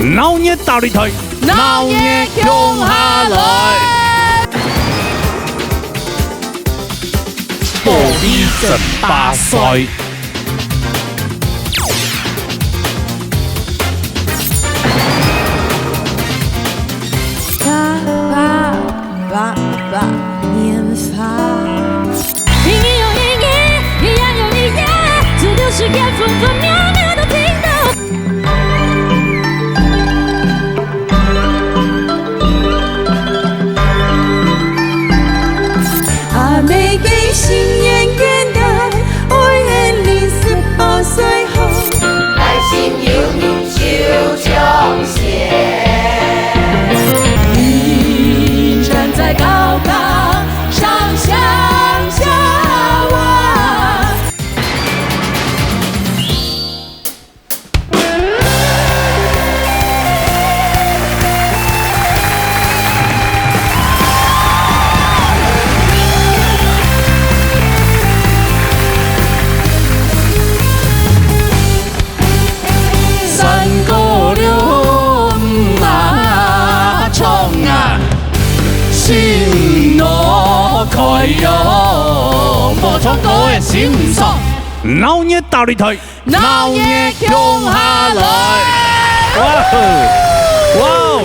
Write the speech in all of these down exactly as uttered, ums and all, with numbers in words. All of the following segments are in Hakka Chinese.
鬧熱打擂台，鬧熱共下來。保衛爭霸賽。 鬧熱打擂台，鬧熱共下來。哇哦，哇哦，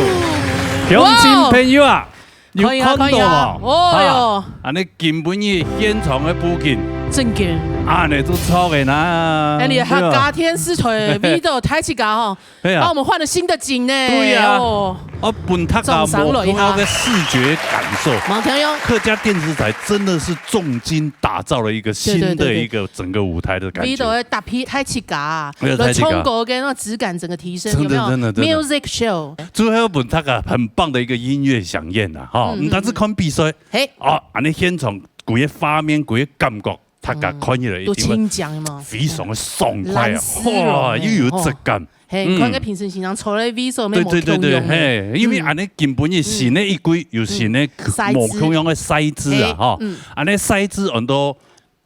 鄉親朋友啊，有看到無？哦喲，恁呢今晡日現場个布景，正經，恁呢都著个啦。哎，你客家電視台為著大自家吼， 哎呀，幫我們換了新的景呢。對呀，哦，哦，分大家無共樣个視覺感受。無共樣。客家電視台真的是重金打造了一個新的一個整個舞台的感覺。對，對，對。為著愛搭配大自家，來唱歌个那質感整個提升，有沒有？真的，真的，真的。Music show。最後分大家很棒的一個音樂饗宴啊，哈，嗯，嗯，毋單止看比賽，嘿。哦，恁呢現場，整個畫面，整個感覺，大家看起來一定會，嗯，都清涼嘛，非常的爽快啊，藍絲絨，哇，又有質感。 嘿，嗯。看个評審先生坐在位所，對，對，對，對，無共樣个。嘿，因為恁呢今晡日新个一季，嗯。有新个，嗯。無共樣个賽制啊，嘿，吼。嗯。恁呢賽制安到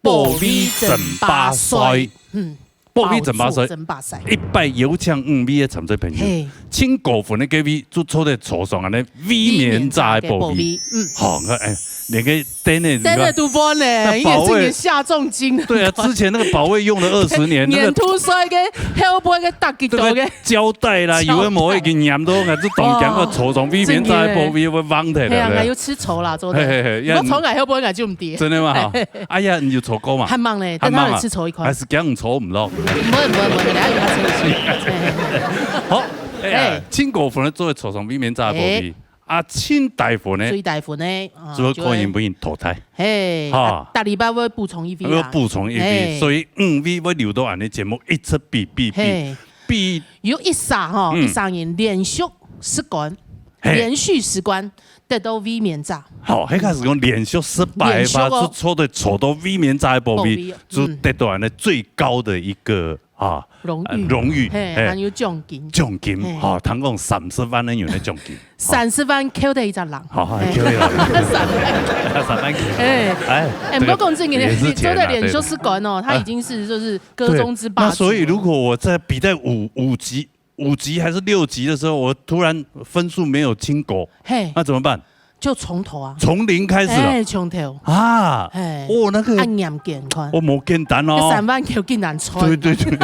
保衛爭霸賽。保衛爭霸賽。嗯。保衛爭霸賽。保住爭霸賽。一百有請五位个參賽朋友。嘿。盡高分个該位就坐在桌上恁呢 衛冕者个保衛。衛冕者个保衛，嗯。好，你看，哎，連个燈呢，你看，燈呢都換呢，那保衛，因為這個下重金了。對啊，之前那個保衛用了二十年，那個，年度賽个後背个搭幾多个，這個膠帶啦，膠帶。有的無的已經黏到，還是當強个，哦，坐上衛冕者个保衛會忘忒了，嘿啊，對不對？還有吃草啦，做的。嘿，嘿，嘿，我從來後背就毋跌。真的嗎？哎呀，你有坐過嗎？還猛嘞，還猛啊。但他有吃草一塊。還是講你坐毋落。不會，不會，不會，等下有他吃一塊。嘿，嘿，嘿。好，哎呀，哎。盡高分个做得坐上衛冕者个保衛。哎。 啊，盡低分呢，最低分呢，啊，就會可能分人淘汰。嘿，哈。啊，逐禮拜會補充一位啦。會補充一位，嘿。所以五位會留到恁呢節目一直比，比，比，嘿。比。有一儕吼，嗯。一儕人連續十關，嘿。連續十關得到衛冕者。好，彼个係講連續十擺吧，連續哦。就坐得坐到衛冕者个保衛，保衛，嗯。就得到恁呢最高的一個 啊，榮譽。呃，榮譽，嘿，嘿。還有獎金。獎金，嘿。哈，聽講三十萬个銀个獎金。三十萬扣得一隻人。好，好，嘿。扣得一隻人。三萬。三萬塊。哎。哎，哎，毋過講真个，這個也是錢啊，你做得連續十關哦，對。他已經是就是歌中之霸主了。對，那所以如果我在比賽五，五級，五級還是六級的時候，我突然分數沒有盡高，嘿。那怎麼辦？ 就從頭啊。從零開始啊？哎，從頭。啊，哎，哦，那個，恁嚴格，你看。哦，無簡單哦。該三萬塊竟然賺。對，對，對。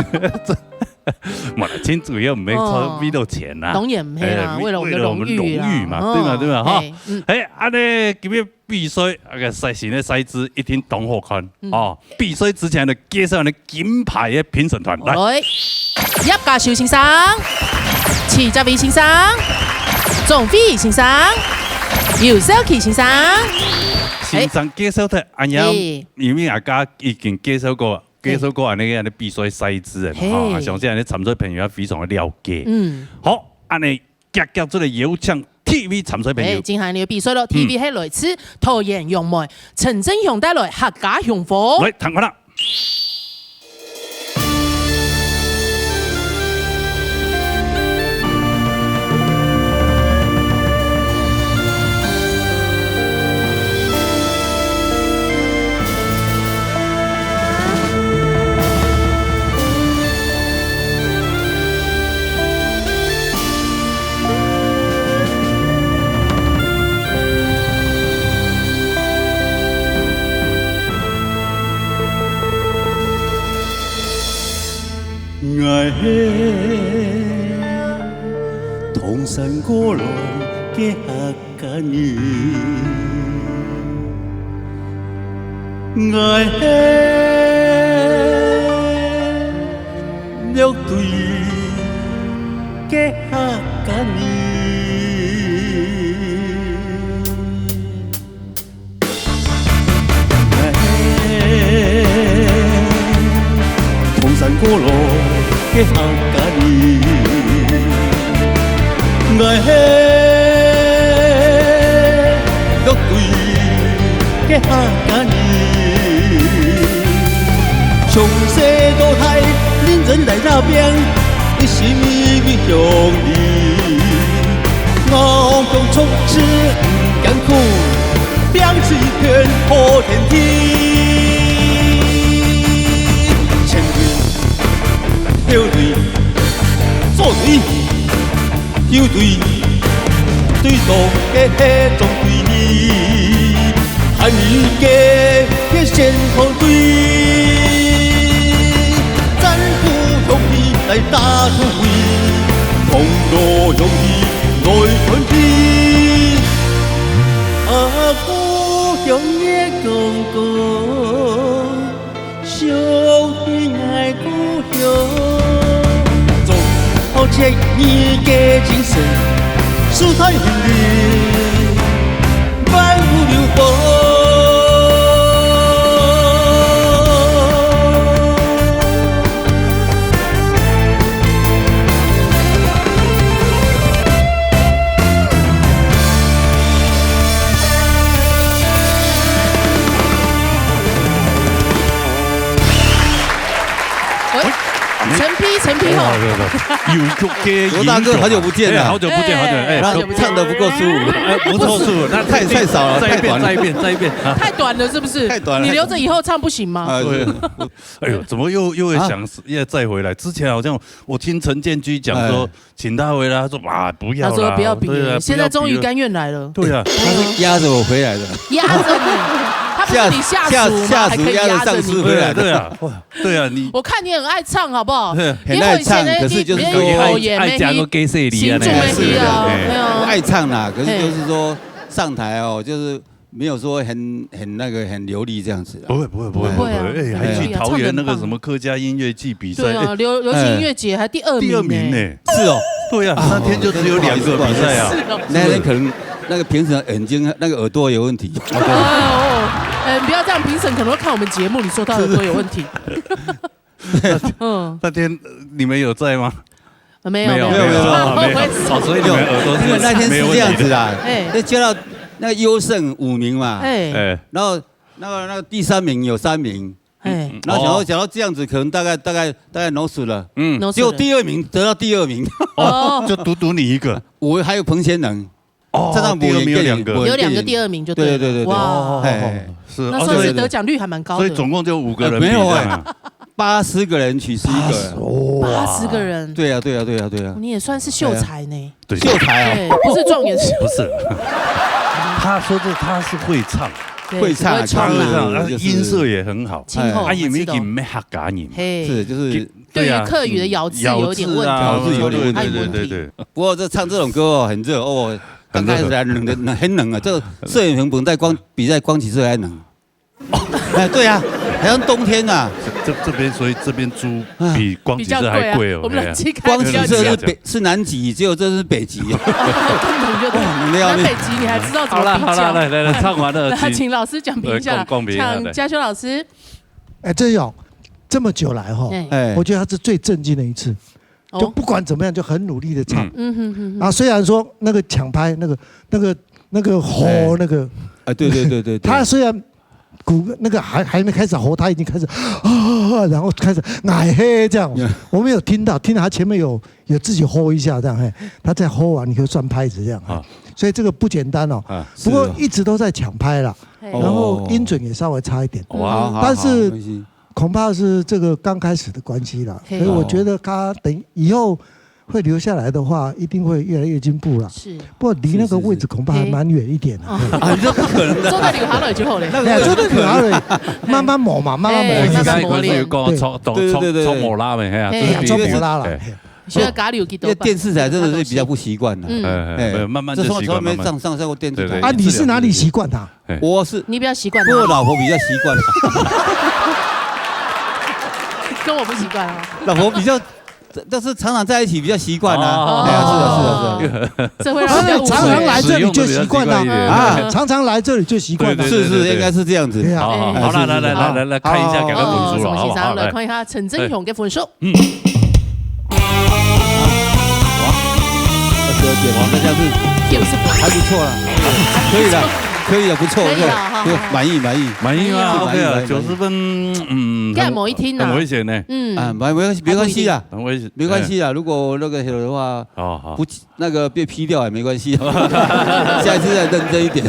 這，無啦，盡主要毋係說為了錢啦。哦。當然毋係啦，哎，為了我們的榮譽啦。為了我們榮譽嘛，哦，對嘛，對嘛，哈。嘿，嗯。哎，恁呢，今日比賽，那個賽前个賽制一定當好看，嗯。哦。 比賽之前呢，介紹你金牌个評審團，來。來，葉家修先生、徐澤偉先生、鍾偉先生、游少奇先生。先生介紹忒，恁樣，嘿。因為大家已經介紹過，介紹過恁呢个比賽賽制了嘛，嘿。吼，相信恁呢參賽朋友也非常的了解。嗯。好，恁呢 遽遽做得邀請第一位參賽朋友。哎，今下你个比賽咯，嗯。第一位係來自桃園楊梅，陳振雄帶來客家雄風。來，聽看啦。通山過來个客家人，𠊎係六堆个客家人。通山過來个客家人，𠊎係六堆个客家人。從細到大，人人來打拚，一心一意為鄉里。 吾鄉從此毋艱苦，拚出一片好天地。前隊、後隊、左隊、右隊，最多个係中隊哩。 喊你个个先鋒隊，戰鼓響起來打出威，功勞響起來傳奇。啊，故鄉个光光， 屬於𠊎故鄉。忠孝節義个精神，世代興旺，萬物流芳。喂，陳皮，陳皮吼。哎，有，有，有，有，羅大哥，好久不見了。哎，好久不見，好久，哎，哎，好久不見。唱得不夠舒服。哎，不錯，舒服，那太，太少了，再一遍，太短了。再一遍，再一遍，啊。太短了，是不是？太短了。你留着以後唱不行嗎？啊，是。对。哎呦，怎么又，又会想，啊？又再回来？之前好像我听陈建钧讲说，哎。请他回来，他说，啊，不要啦，他说不要比了，对啊，现在终于甘愿来了。不要比了。对啊。他是压着我回来的。压着你，他不是你下属吗？下，下，还可以压着你。下属压着上司回来的。对啊，对啊。哇。 对啊，你我看你很爱唱，好不好？对，很爱唱，你以前的，可是就是说你，你有演咩？爱，爱讲个gay戏里啊，行政媒体啊，那个是的，哎。对啊。我爱唱啦，可是就是说，嘿。上台哦，就是没有说很，很那个，很流利这样子啦。不会，不会，不会，哎。不会，不会，哎，哎。还去桃园那个什么客家音乐季比赛，对啊，哎。流，流行音乐节还第二名呢。哎。第二名呢。是哦。对啊，啊，那天就只有两个比赛啊。不好意思，不好意思。是哦。那天可能那个评审的眼睛，那个耳朵有问题。哦，对。哎，哦，哎，你不要这样，评审可能会看我们节目，你说他耳朵有问题。 嗯。那天，呃，你们有在吗？呃，没有，没有，没有，没有，没有，没有。啊，没有。我也是。哦，所以你们耳朵是没有问题的。因为那天是这样子啦，哎。那接到那个优胜五名嘛，哎。哎。然后那个，那个第三名有三名，哎。然后想说，哦。想到这样子，可能大概，大概，大概no死了。嗯。No死了。结果第二名得到第二名。哦，哦。就独独你一个。我还有彭先能。 哦，站到第二名有两个。有两个第二名就对了。对，对，对，对，对。哇。哦，哎。是，那算是得奖率还蛮高的。哦，对，对，对。所以总共就五个人比这样啊。呃，没有哎，八十个人取十一个。八十，哇。八十个人。对啊，对啊，对啊，对啊。你也算是秀才呢。哎呀。对。秀才啊。对，不是状元秀。不是，他说这，他是会唱。对，会唱啊，会唱啊。就是，会唱，他音色也很好。清好，哎。他也没我知道。给没客家人。嘿。是，就是 对啊，对于客语的咬字有一点问题，咬字啊，咬字有点问题。对，对，对，对。不过这唱这种歌哦，很热哦。刚开始还冷的，很冷啊，这个摄影棚在光，比在光启社还冷。哎，对啊，好像冬天啊。这，这，这边，所以这边租比光启社还贵哦，比较贵啊。我们冷气开比较久。光启社是北，是南极，结果这是北极。哦，更冷就对了。哇，冷得要命。南北极你还知道怎么比较？好啦，好啦，来，来，来，唱完了，来，请，请老师讲评一下，呃，讲，讲评一下，来。请嘉修老师。 哎，真有，这么久来哈，哎。哎。我觉得他是最正经的一次，哦。就不管怎么样就很努力地唱。嗯。嗯哼哼哼。啊，虽然说那个抢拍，那个，那个，那个吼，哎。那个，啊，对，对，对，对，对。他虽然鼓，那个还，还没开始吼，他已经开始，啊，然后开始，哎嘿，这样。Yeah。我没有听到，听到他前面有，有自己吼一下这样，嘿，他再吼完，你就算拍子这样，嘿。啊。所以这个不简单哦。啊。不过一直都在抢拍啦。是哦。 嘿。然后音准也稍微差一点。哦。好，好，但是好，没关系。恐怕是这个刚开始的关系啦，嘿。所以我觉得他等以后会留下来的话，一定会越来越进步啦。是。不过离那个位置恐怕还蛮远一点啊。嘿。嘿。啊，这不可能的。坐在里头好了就好了。那个位置不可能。哎呀，坐在里头好了，慢慢磨嘛，慢慢磨。哎，慢慢磨练。我刚才可是有讲，对。冲，冲，对，对，对，对。冲，冲磨拉没，嘿啊，嘿，这是比喻。冲磨拉啦，哎。嘿。現在咖哩有幾多版？因為電視台真的是比較不習慣啦。嗯。哎，哎，哎，沒有，慢慢就習慣，這從來沒上，慢慢。上，上過電視台。對，對，啊，你是哪裡習慣的啊？哎。我是，你比較習慣哪裡？我老婆比較習慣。跟我不習慣哦。老婆比較，但是常常在一起比較習慣啊。哦。哎呀，是的，是的，是的。這會讓人家誤會。常常來這裡就習慣了。使用的比較習慣一點。啊。常常來這裡就習慣了。對，對，對，對，對。是，是，應該是這樣子。對啊。好，好，哎，好，來，是，是，來，來，是。來，來，看一下剛剛分數了，好，好，好不好？來。來，看一下陳振雄的分數。嗯。嗯。二十二點，哇，那這樣是九十分。還不錯啦。可以了，可以了，不錯，可以了，哈。不錯，滿意，滿意。滿意嗎？滿意，OK啊，滿意，滿意。九十分，嗯，這樣很，某一天啊。很危險呢。嗯。啊，沒，沒關係，沒關係啦。很危險。沒關係啦，哎。如果那個的話，好，好。不，那個被P掉也沒關係。下一次再認真一點。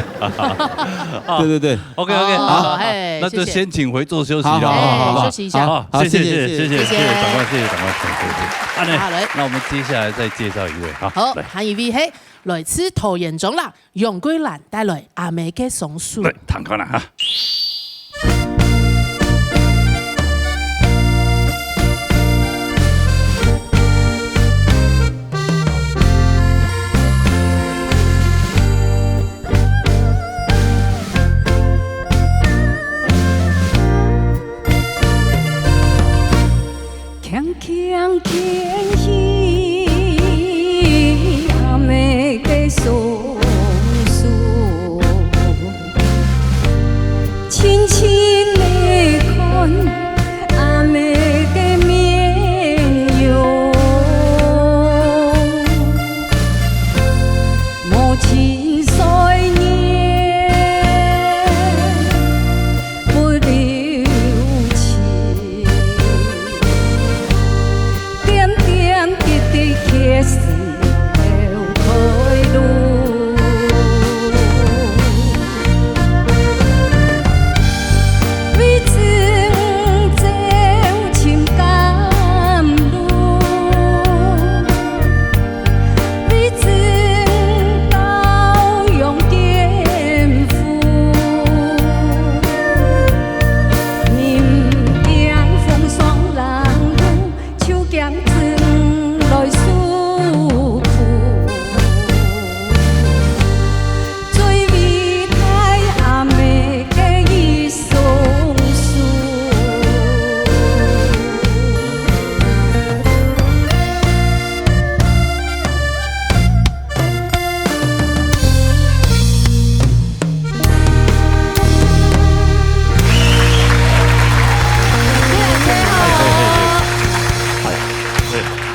對，對，對。OK，OK，哦，好，好，嘿，那就先請回座休息了，謝謝。好，好，好，好。哎，休息一下。好，好，謝謝，謝謝，謝謝，謝謝，謝謝，謝謝長官，謝謝長官，謝謝，謝謝。啊，那，好，來。那我們接下來再介紹一位，好，好，來。還有一位，嘿，來自桃園中壢，楊桂蘭帶來《阿姆个雙手》。來，聽看啦，哈。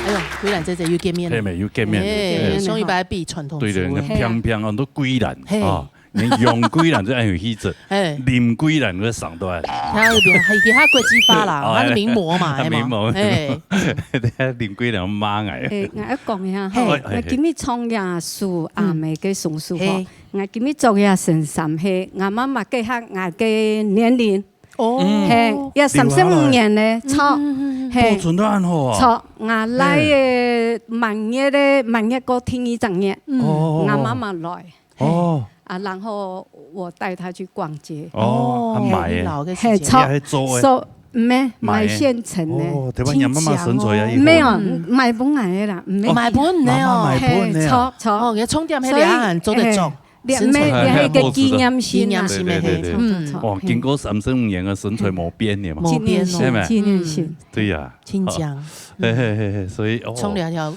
哎喲，桂蘭姐姐又見面了。嘿，又見面了。哎，嘿。上一擺比傳統對，對，組的。那平平哦，都桂蘭嘿。啊，連楊桂蘭都恁有氣質，嘿。林桂蘭都上到來。他那邊，他，他國際化啦，哦，他是名模嘛，哎，嘿嘛。名模。哎。等下林桂蘭罵𠊎。哎，𠊎要講一下哈，嘿。哎，哎，哎。今日創業是阿姆个雙手哈，嘿。 𠊎今日著个身衫係𠊎媽媽結合𠊎个年齡。哦。嘿，也三十五年了，著。嗯，嗯，嗯，嗯。嘿。保存到恁好啊。著，𠊎倈仔滿月个，滿月過第二隻月，嗯。哦。𠊎媽媽來。哦。啊，然後我帶她去逛街。哦，哦，還買个。老个時間。嘿，著。也還做个。所以，毋係，買个。買現成个。哦，對吧？你媽媽身材也很好。沒有，嗯。買分𠊎个啦，毋係。哦，買分你哦。媽媽買分你啊。嘿，著，著。哦，你重點係兩個人做得做。所以，嘿。 這，身材。這，這係一個紀念性啊。紀念性的，嘿，對，對，對，對。著，著，著，嗯。哇，嘿。經過三十五年个身材無變个嘛。無變哦。紀念性，係無？紀念性。嗯。對呀。真強。嘿，嘿，嘿，嘿，所以，哦。創這條，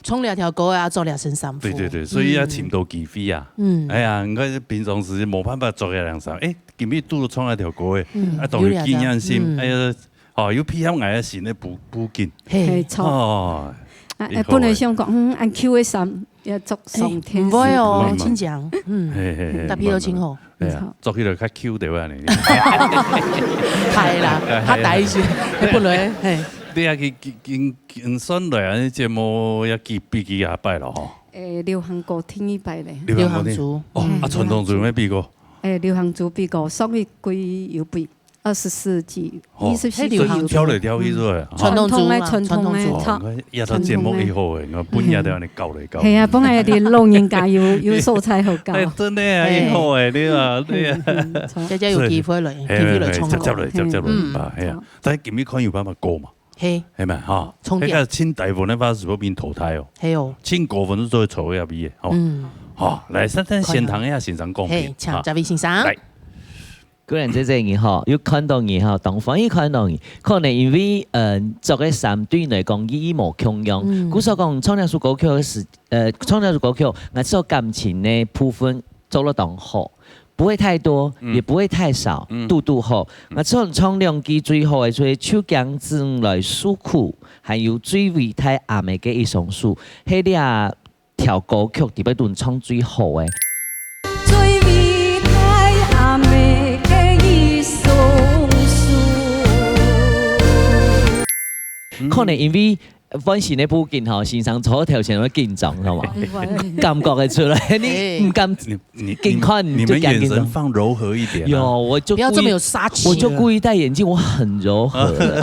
創這條歌啊，著這身衫褲。對，對，對，所以愛尋到機會啊。嗯。哎呀，你看平常時無辦法著這領衫，哎，今日拄著創這條歌，哎，嗯，啊，當有紀念性，有這條，嗯。哎呀， 哦，又配合𠊎个新个布，布巾。嘿。嘿，著。哦，啊，以後本來想講，嗯，恁舊个衫，愛著上天時。哎，毋會哦，嗯。真強，嗯，嘿，嘿，嘿，搭配到真好。慢慢，哎呀，著起來較Q對吧？你。大啦，較大一些，本來，嘿。你也去，去，去，去算來啊，你節目也幾，比幾下擺了吼。誒，流行歌第二擺咧。流行歌第，流行組。哦，啊，嗯。傳統組有無比過？誒，流行組比過，上一季有比。 二十世紀，哦，二十世紀有。跳來跳去出來，嗯。傳統組嘛，傳統个，傳統个，傳統組。著。哦，你看，這條節目以後誒，傳統个。你看分這條恁樣搞來搞去。嗯。係啊，分這兜老人家有，有素材好搞。哎，真个啊，哎。以後誒，你啊，你啊。嗯，嗯，著。大家有機會來，所以，機會來創作。哎，哎，哎，接，接來，接，接來，嗯。啊，係啊。著。但係今日看有辦法過嘛？嘿，係嘛，哈？重點。該个盡低分个話，係會分淘汰哦。嘿哦。盡高分就做得抽个啊，吼。嗯。好，來，先，先，先聽一下先生講嘿，的。請，啊，嘉偉先生。來。果然姐姐你吼，有看到你吼，當歡喜看到你。可能因為，呃，著个衫對你來講，意義無共樣。嗯。故所講，唱這首歌曲个時，呃，唱這首歌曲，𠊎知道感情个部分做得當好，不會太多，嗯。也不會太少，嗯。堵堵好。嗯。𠊎唱，唱兩句最好个，就係《手牽手來訴苦》，還有《最偉大阿姆个一雙手》，係這 條歌曲裡背肚唱最好个。最偉大阿姆个一雙手。嗯。可能因為本身个背景吼，先生坐頭前會緊張，好無？嗯，會。感覺得出來，你，欸。毋敢你，你，近看你，你就驚緊張。你們眼神放柔和一點啊。有，我就不要這麼有殺氣。故意，我就故意戴眼鏡，我很柔和的。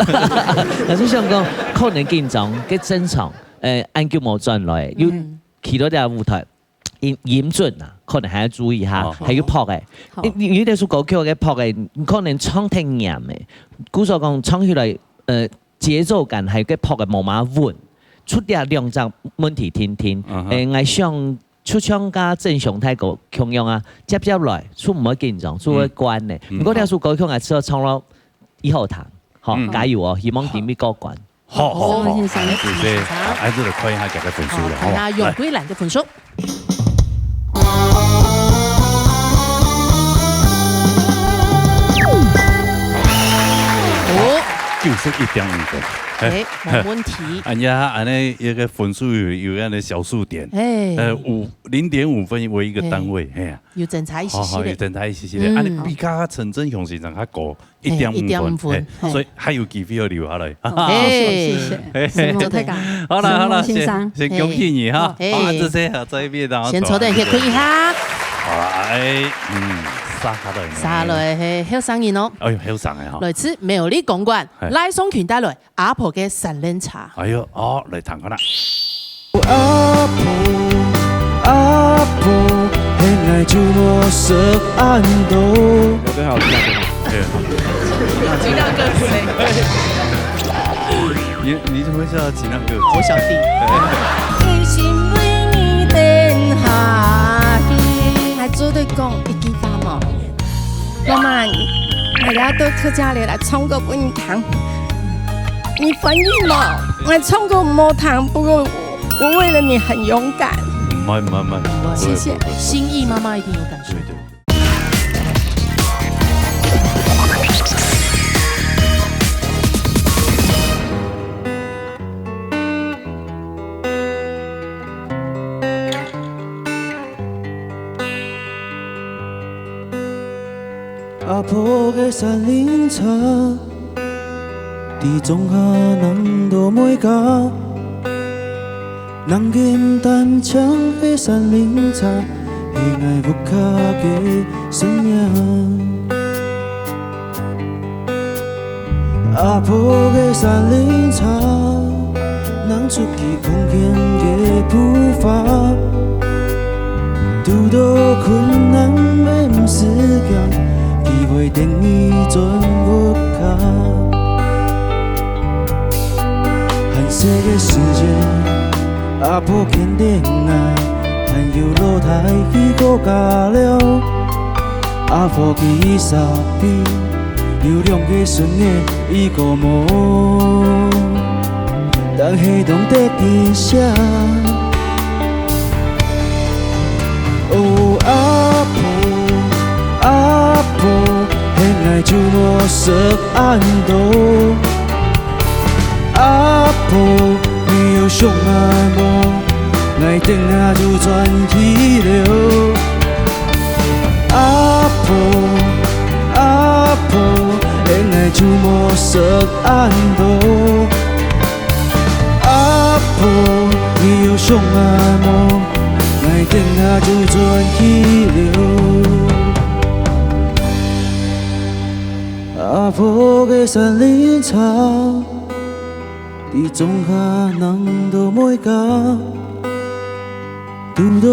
老師想講，可能緊張，較正常。 呃，恁久無轉來，又，嗯。去到這舞台，音，音準啊，可能還愛注意哈，哦。還有拍个。好。你，你，你這首歌曲个拍个，你可能唱忒嚴个，故所講唱起來，呃，節奏感還有个拍个無麼穩，出這兩隻問題定定。嗯哼。呃，𠊎想就像佮正常大哥共樣啊，接接來，就毋會緊張，就會慣个。嗯。嗯。毋過這首歌曲𠊎試著唱到以後聽，吼，嗯。加油哦，希望今日過關。 好，好，好，好，先生，哎，謝謝，先生。哎，這個看一下佢个分數了，好，看一下好吧？楊桂蘭个分數。來。哦。九十一點五分。哎，無問題。哎呀，恁呢一個分數有，有恁呢小數點。哎。呃，五，零點五分為一個單位，哎。嘿啊。有爭差一息息个。好，好，有爭差一息息个。嗯。恁呢比較陳振雄先生較高。 一點五分，嘿，一點五分，嘿，嘿。所以還有機會愛留下來。哦，嘿。謝謝，謝謝。嘿，嘿。承蒙大家。好啦，好啦，承蒙先生。先，先恭喜你哈。嘿。好，這些啊，這一邊，然後先坐等歇睏一下。好啦，哎，嗯，續下來呢。續下來，嘿，後生人哦。哎喲，後生个哈。來自苗栗公館，嘿。賴頌群帶來阿婆个三輪車。哎喲，哦，來聽看啦。 阿婆，阿婆，現在就無食恁多。有更好聽的嗎？對。吉他歌之類。你，你怎麼會叫吉他歌？我小弟。一心為你等下去。還做得講一句話無？媽媽，你，我要到客家裡來唱歌分你聽。你歡喜無？我唱歌無聽，不過 我為了你很勇敢。毋會，毋會，毋會。謝謝。不會，不會，不會。心意媽媽一定有感受到。對，對。阿婆个三輪車，在莊下人都毋會駕。 人間單淨个三輪車，係𠊎屋下个生命。阿婆个三輪車，人出去空間个步伐，堵到困難免毋使驚，佢會等你轉屋下。 還細个時節，阿婆牽等𠊎，還有老弟去過家了。阿婆佢身邊有兩個孫仔，一個無，但係當得人惜。 哦，阿婆，阿婆，現在就無食恁多。阿婆，你有想𠊎無？𠊎等下就轉去了。阿婆，阿婆，現在就無食恁多。 阿婆，你有想𠊎無？𠊎等下就轉去了。阿婆个三輪車，在莊下人都毋會駕。堵到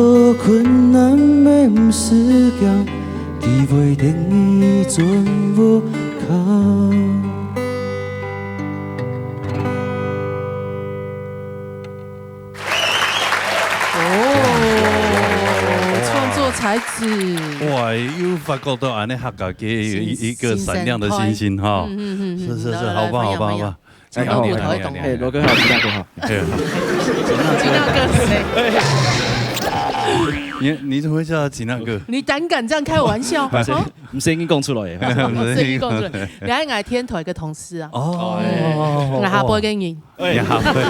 困難免毋使驚，佢會等你轉屋下。孩子。哇，又發覺到恁呢客家个一一个閃亮的星星哈。嗯嗯嗯嗯，是是是，來來來，好棒好棒好棒。分享分享。哎，好，哎，羅哥好，吉大哥好。哎，吉大哥是誰？你你怎么会叫他吉大哥？你胆敢这样开玩笑？啊？你声音讲出来耶。声音讲出来，你还来天头一个同事啊？哦，哎，我还不会跟你。 哎，下輩，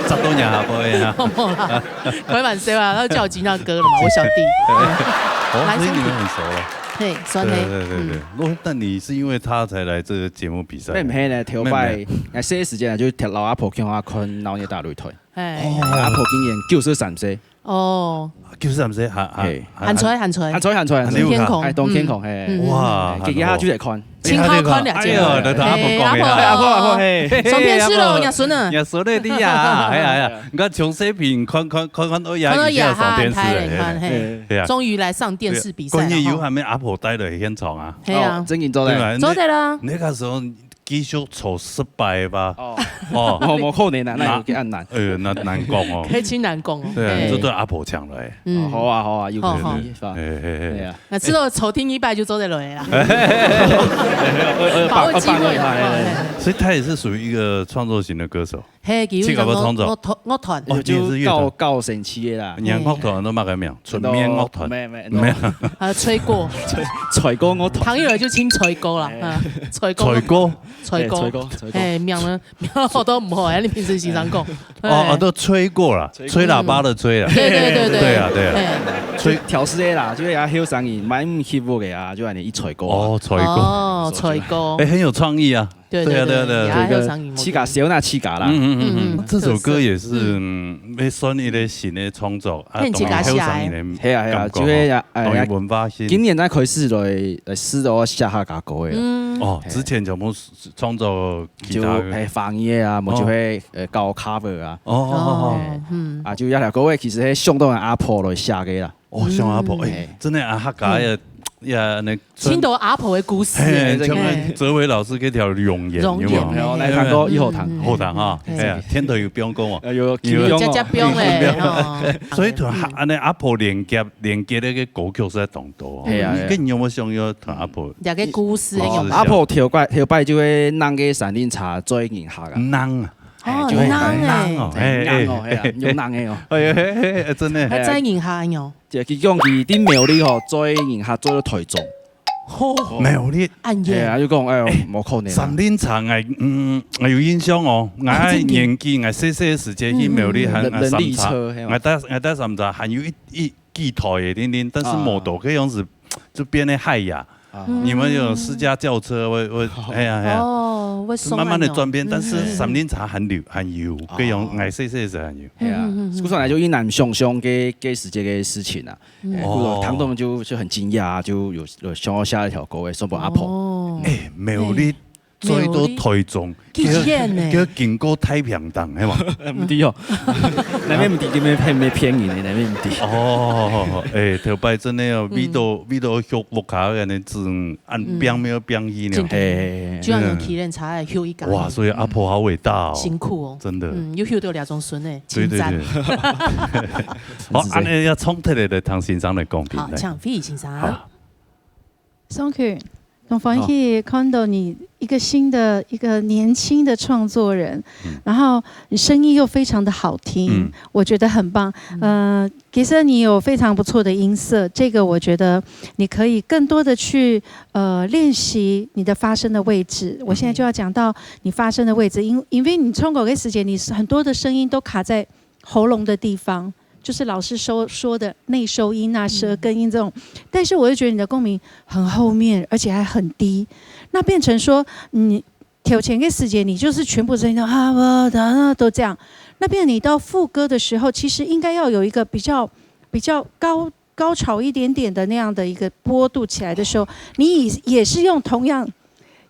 十多年下輩啊。無啦，開玩笑啊，他叫我吉大哥了嘛，我小弟。哦，所以你们很熟了。嘿，算嘿。对对对对，嗯。那那你是因为他才来这个节目比赛？毋係呢，頭擺，哎，細个時間啊，就摎阿婆共下看鬧熱大擂台。哎。哦。阿婆今年九十三歲。哦。九十三歲，還還嘿。還還在還在。還在還在還在。還在天空。哎，當天空，嗯。嘿。嗯。哇，哎，今日下晝來看。 真好看了，哎喲，來同阿婆講一下。嘿，阿婆，阿婆，阿婆，嘿，上電視了，嘿，阿婆。若孫啊。若孫了你啊，哎呀哎呀，你看從視頻看看看看，哎呀，看到呀，已經有上電視了，哈，很開心，嘿。嘿。對啊。終於來上電視比賽了，對啊。關鍵有哈。還沒阿婆帶來現場啊。嘿啊。哦，正經做得。對吧？做得啦。那，那個時候繼續走失敗吧。哦。哦。哦，無可能啊，那有幾難。哎喲，那難講哦。可以真難講哦。對啊，嘿。這都阿婆搶了哎。嗯。哦，好啊，好啊，有可能，好，好。是吧？嘿嘿嘿。對啊。 那之後抽聽一擺就做得落啦。把握機會啦。所以他也是屬於一個創作型的歌手。嘿，佢有一個樂，樂團，樂團。哦，你也是樂團。就搞，搞神奇的啦。你看樂團都麼个名？純棉樂團。沒有，沒有。沒有。啊，吹鼓。吹，吹鼓樂團。唐奕文就稱吹鼓啦，哎。啊，吹鼓。吹鼓。吹鼓。哎，吹鼓，吹鼓。哎，名呢，名好都毋好，哎，你平時時常講。 哦，哦，都吹鼓啦，吹鼓。吹喇叭的吹啦。對，對，對，對。對啊，對啊。嘿。吹，調試的啦，就係啊，後生人，蠻毋起舞的啊，就恁樣一吹鼓啊。哦，吹鼓。哦，吹鼓。哎，很有創意啊。對，對，對，對，對，對。也後生人，自家寫那自家啦。嗯，嗯，嗯，嗯。嗯，這首歌也是，特色。嗯，嗯，要算一個新的創作啊，嘿，自家寫的。當然後生人的感覺哦。係啊，係啊，就係啊，哎，當然文化性。今年才開始來，來試著寫客家歌的啦。嗯。哦，之前全部是創作其他的。就，哎，翻譯的啊，無就係，哦。呃，搞cover啊。哦，哦，哦，哦。哦，嗯。啊，就這條歌其實係想到阿婆來寫的啦。哦，想阿婆，嗯。哎，真的啊，客家也，嗯。也那，真多阿婆的故事。嘿，像那哲偉老師這條龍眼，龍眼，有沒有？嘿，嘿。然後來聽歌，一號堂。嗯，嗯，嗯。後堂哈，嘿。哎呀，天頭有放歌哦。呃，有，有。有，有，有，有，哦。所以同阿，嗯。恁樣阿婆連結，連結那個歌曲實在當多哦。嘿啊，嘿啊。你，你有沒有想要同阿婆？這個故事的故事。哦，阿婆頭擺，頭擺就會㧯該三輪車載人客啊。㧯啊。 哦，哎，就會㧯欸。㧯哦，哎，哎。㧯哦，哎呀，用㧯的哦。哎，哎，哎，哎，真的。啊，載人客喲。就佢講佢在苗栗吼，載人客載到台中。吼。苗栗。恁遠。哎呀，就講，哎喲，無可能啊。三輪車，𠊎，嗯，𠊎有印象哦。𠊎還年紀，𠊎細細个時節去苗栗還，嗯，嗯，嗯。還三輪，人力車，係嘛？𠊎搭，𠊎搭三輪還有一，一 幾台个，零零，但是無到，啊。該樣子就變成海呀。啊。你們有私家轎車，會，會，哦。哎呀，哎呀。哦，會送恁樣。慢慢地轉變，嗯。但是三輪車還有，還有，啊。該樣，哎，細細个還有。係啊，嗯，嗯，嗯，嗯。故所來就一難想像該，該時節个事情啊。嗯。哎，故所哦。聽眾就，就很驚訝啊，就有，有想要下一條歌，送分阿婆。哦。哎，苗栗 最多台中，幾遠呢？叫，叫經過太平洋，係嘛？毋知哦，那邊毋知，那邊騙，騙人的，那邊毋知。哦，哎，頭擺真的哦，嗯。為到，為到畜屋下个呢，真，恁拚，嗯。愛拚去呢。真的，嘿，嘿，嘿。就要用騎輪車來畜一家。哇，所以阿婆好偉大哦。辛苦哦。真的。嗯，又畜到兩種孫呢，對，對，親讚。對。好，恁樣愛衝突來，來聽先生來講評，好，來。請Philip先生。好。 上去，當歡喜看到你一個新的、一個年輕的創作人，嗯。然後你聲音又非常的好聽，嗯。我覺得很棒。嗯。呃，其實你有非常不錯的音色，這個我覺得你可以更多的去，呃，練習你的發聲的位置。我現在就要講到你發聲的位置，因，因為你唱歌的時間，你是很多的聲音都卡在喉嚨的地方，就是老師說，說的內收音啊、舌根音這種。但是我又覺得你的共鳴很後面，而且還很低，那變成說，你頭前个時節，你就是全部聲音都啊，我的，啊，都這樣。那變你到副歌的時候，其實應該要有一個比較，比較高，高潮一點點的那樣的一個波度起來的時候，你也，也是用同樣，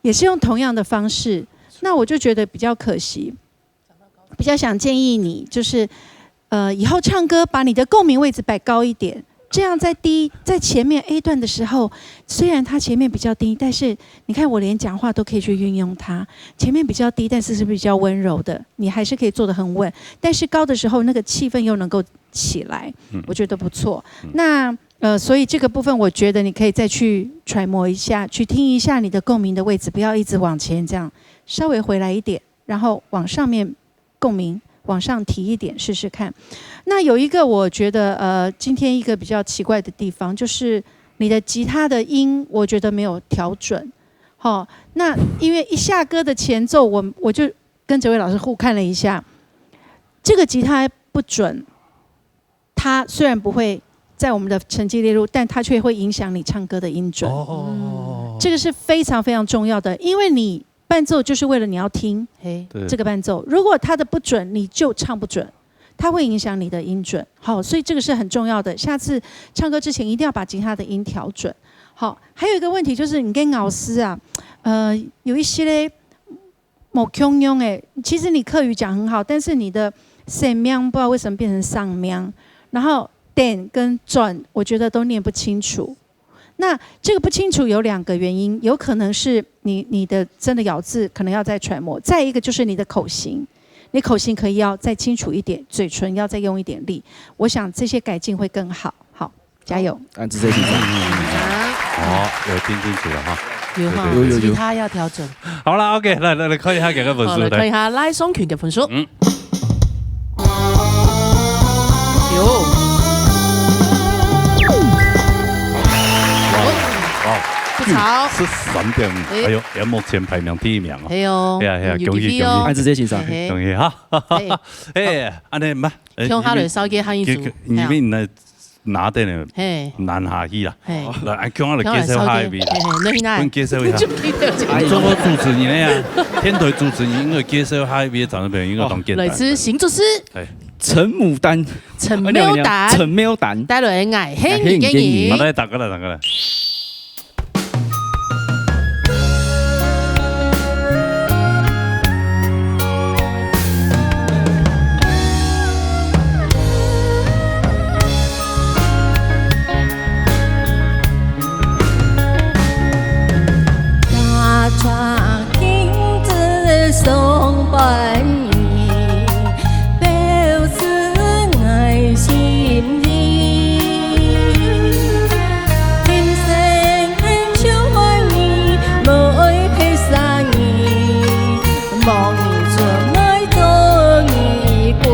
也是用同樣的方式，那我就覺得比較可惜。 比較想建議你，就是，呃，以後唱歌把你的共鳴位置擺高一點，這樣在第一，在前面A段的時候，雖然它前面比較低，但是你看我連講話都可以去運用它，前面比較低，但是是比較溫柔的，你還是可以做得很穩，但是高的時候那個氣氛又能夠起來，嗯。我覺得不錯。嗯。那呃，所以这个部分我觉得你可以再去揣摩一下，去听一下你的共鸣的位置，不要一直往前这样，稍微回来一点，然后往上面共鸣，往上提一点试试看。那有一个我觉得，呃，今天一个比较奇怪的地方，就是你的吉他的音，我觉得没有调准。好，那因为一下歌的前奏，我，我就跟哲伟老师互看了一下，这个吉他不准，它虽然不会在我们的成绩列入，但它却会影响你唱歌的音准。哦。这个是非常非常重要的，因为你伴奏就是为了你要听嘿。对。这个伴奏，如果它的不准，你就唱不准，它会影响你的音准。好，所以这个是很重要的。下次唱歌之前一定要把吉他的音调准。好，还有一个问题就是你跟老师啊，呃，有一些嘞，某共样诶，其实你客语讲很好，但是你的生命不知道为什么变成上命，然后点跟转，我觉得都念不清楚。那这个不清楚有两个原因，有可能是你，你的真的咬字可能要再揣摩，再一个就是你的口型，你口型可以要再清楚一点，嘴唇要再用一点力，我想这些改进会更好。好，加油！啊，直接请上。好，有听清楚了哈。有哈，有有有其他要调整。好了，OK，来来来看一下这个分好，数，来看一下赖松群的分数。嗯。有，哇，不错。十三点五，哎哎呦，也目前排名第一名哦。还有，哎呀哎呀有恭喜恭喜机会哦啊，直接请上。嘿嘿恭喜哈！嘿，哎，安尼嘛，哎向下来烧给汉一组你你你那拿的呢，嘿，拿下去啦。嘿，来，哎，向下来介绍下一位，嘿嘿，那那分介绍一下。就可以了。哎你做过主持人的呀，电台主持人应该介绍下一位长辈朋友应该当简单。来自新竹市哎，陈牡丹，陈牡丹，陈牡丹，带来的爱恨你建议好，。来，打过来，打过来。 家常今日送分你，表示爱心意。今生就爱你，每配上你，望你出爱多你归。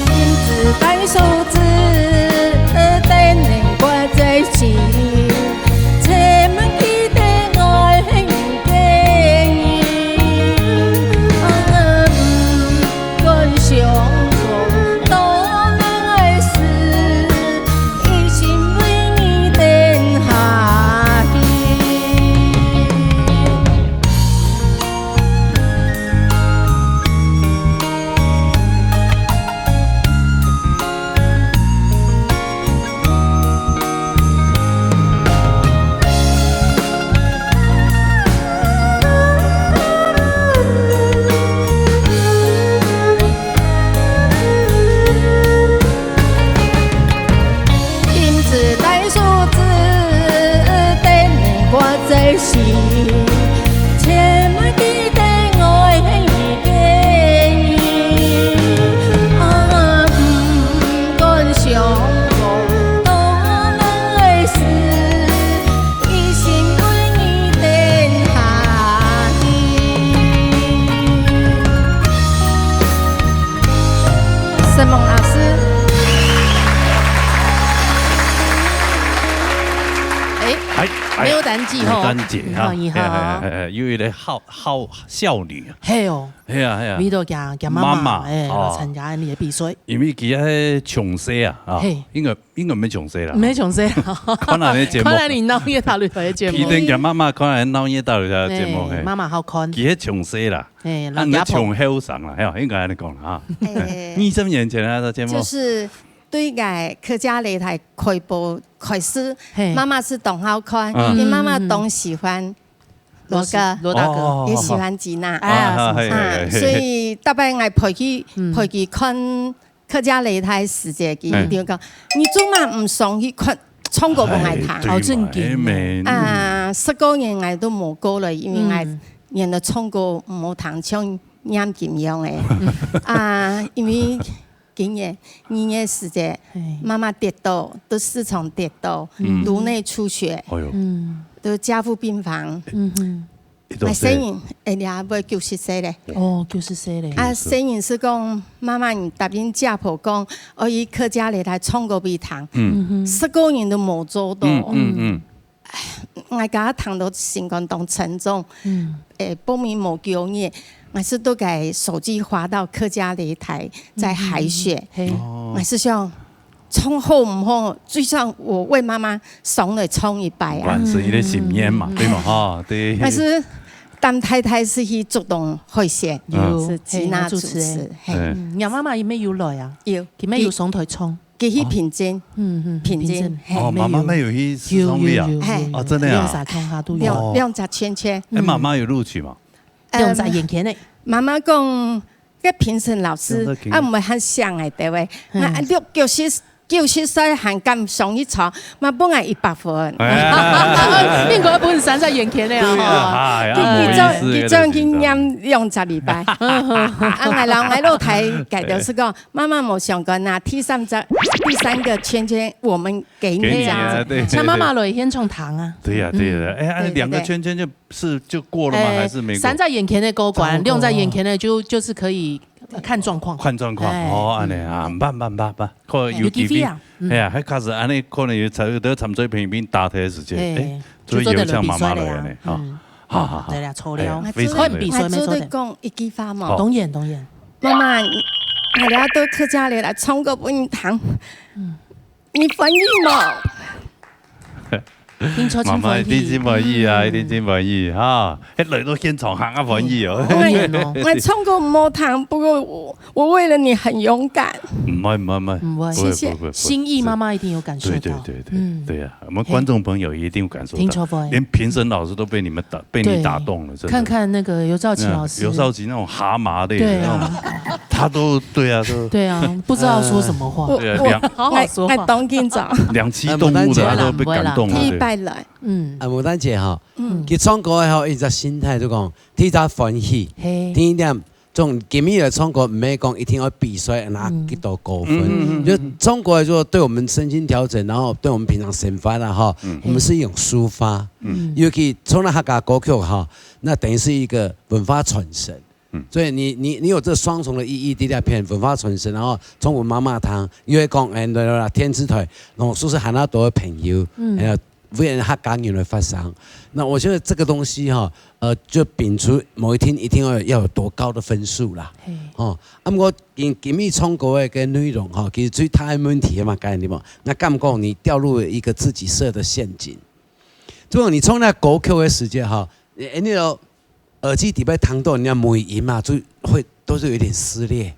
金子带手指，等能挂在心，才能记得爱恨的你。啊，不管相逢多难爱时，一心为你等下去。 金子带手指，等能挂在心，千万记得爱你的你。啊，不管相逢多难爱时，一心为你等下去。 沈梦老师。哎，哎，哎没有胆气吼。没胆气哈，你好，你好。哎哎哎哎，有一个好好少女啊，嘿哦，哎呀哎呀，你都讲讲妈妈妈妈，哎，哦来参加你的比赛。因为佢係从細啊，啊嘿，应该应该没从細啦，没从这样。看下你节目看来你闹热头里头的节目。佢等佢妈妈看下闹热头里头的节目，哎嘿，妈妈好看。佢係从細啦，哎，啊，老家婆。佢从后生啦，嘿，应该安尼讲啦，哈，哎二十年前啊，个节目，就是对个客家擂台开播开始，嘿妈妈是当好看，嗯因为妈妈当喜欢罗哥，罗大哥。哦也喜欢吉娜。哎呀，啊什么啊，所以大半夜陪佢嗯陪佢看客家擂台时节，佢哎一定讲，你做嘛唔上去看唱歌俾我听。哎对嘛好正经哎，没啊，十个月我都无过了，因为我嗯演的唱歌唔好听，像念经样诶。啊，因为一月、二月時節，嘿。媽媽跌倒，都時常跌倒，嗯。顱內出血，哎喲，嗯。都加護病房。嗯哼。一到細，啊，細人，哎呀，會九十歲咧。哦，九十歲咧。啊，九十歲。細人係講，媽媽，你答應姐婆講，愛去客家擂台唱歌分佢聽，嗯。嗯哼。十個人都無做到。嗯，嗯，嗯。 𠊎剛剛聽到心肝當沉重，嗯。誒，報名無幾日，𠊎係都該手機滑到客家擂台在海選，嗯，嗯，嗯。嘿。哦。𠊎係想，唱好毋好，就算我為媽媽上來唱一擺啊。完成一個心願嘛，嗯，對嘛，哈，對。但是，當太太係去竹東海選，有，係吉娜主持，嘿，嘿。主持人。嘿。嗯，你媽媽有沒有來啊？有。佢有上台唱？ 佢去平鎮，哦。嗯，嗯，平鎮，平鎮。嘿。哦，媽媽乜有去試唱哩啊？有，有，有，嘿。有，哦，真的啊？兩儕共下都有。兩，哦。兩隻圈圈。哎，媽媽有錄取嗎？嗯。兩隻圓圈个。媽媽講，該評審老師，兩隻圈圈。啊，毋會還想𠊎兜喂。嗯。啊，六，九十，九十歲還敢上去唱，嘛分𠊎一百分。哎。應該分三隻圓圈个啊，對啊，吼。哎呀，佢，佢，無意思，佢，佢緊張。佢念兩隻禮拜。啊，𠊎老，𠊎老弟，該兜係講， 媽媽無相干啊，第三隻，第三個圈圈我們給你，給你啊，這樣子。對，請媽媽來現場聽啊。對呀，對呀。嗯。哎，哎，對，對，兩個圈圈就，是，就過了嗎？對。還是沒過？哎，三隻圓圈个過關，總共。兩隻圓圈个就，就是可以，呃，看狀況。看狀況。哎。哦，恁樣啊，嗯。慢慢慢慢，可能有機會。有機會啊，嗯。哎呀，還開始恁樣，可能有參，有參賽朋友打開時間，哎，哎，就做得來比賽了呀。哎，所以有像媽媽來恁樣，哈。嗯。好，好，好。對了，抽了。哎，非常好。可以比賽，沒錯的。哎，做得講一句話嗎？好。當然，當然。 媽媽，𠊎這兜客家擂台唱歌分你聽。嗯。你歡喜無？聽說真歡喜。媽媽一定真歡喜啊，嗯。一定真歡喜哈。哎，來到現場還恁歡喜哦。嗯。當然哦。𠊎，𠊎唱歌毋好聽，不過我，我為了你很勇敢。毋會，毋會，毋會。毋會。不會，謝謝。不會，不會，不會。心意媽媽一定有感受到。對，對，對，對，嗯。對啊，我們觀眾朋友一定有感受到。哎。聽說不會。連評審老師都被你們打，被你打動了，對。真的。看看那個游兆奇老師。嗯，游兆奇那種 蛤蟆類的那種，對啊。他都，對啊，都，對啊，不知道說什麼話。對啊，兩，好好說話。𠊎，𠊎當緊張。兩棲動物的，哎，他都被感動了，對。第一擺來。嗯。啊，牡丹姐哈，嗯。佢唱歌个吼，一隻心態就講，第一隻歡喜，嘿。第二點，這種今日來唱歌，毋係講一定愛比賽拿幾多高分。嗯。嗯，嗯，嗯，嗯。就唱歌來說，對我們身心調整，然後對我們平常生活啦，哈，嗯。我們是一種抒發。嗯。尤其唱到客家歌曲哈，那等於是一個文化傳承。 嗯。所以你，你，你有這雙重的意義，第二篇文化傳承，然後中文媽媽堂，又會講，哎，對，對，對，電視台，然後說是喊到多的朋友，嗯。還有為人客家人來發聲。那我覺得這個東西哈，呃，就摒除某一天一定要有，要有多高的分數啦。嘿。哦，啊，毋過今，今日唱歌的跟內容哈，其實最大的問題嘛，剛才你們，那感覺你掉入了一個自己設的陷阱。如果你唱那歌曲的時間哈，你，你有 耳機底背聽到人家尾音啊，就會，都是有點撕裂。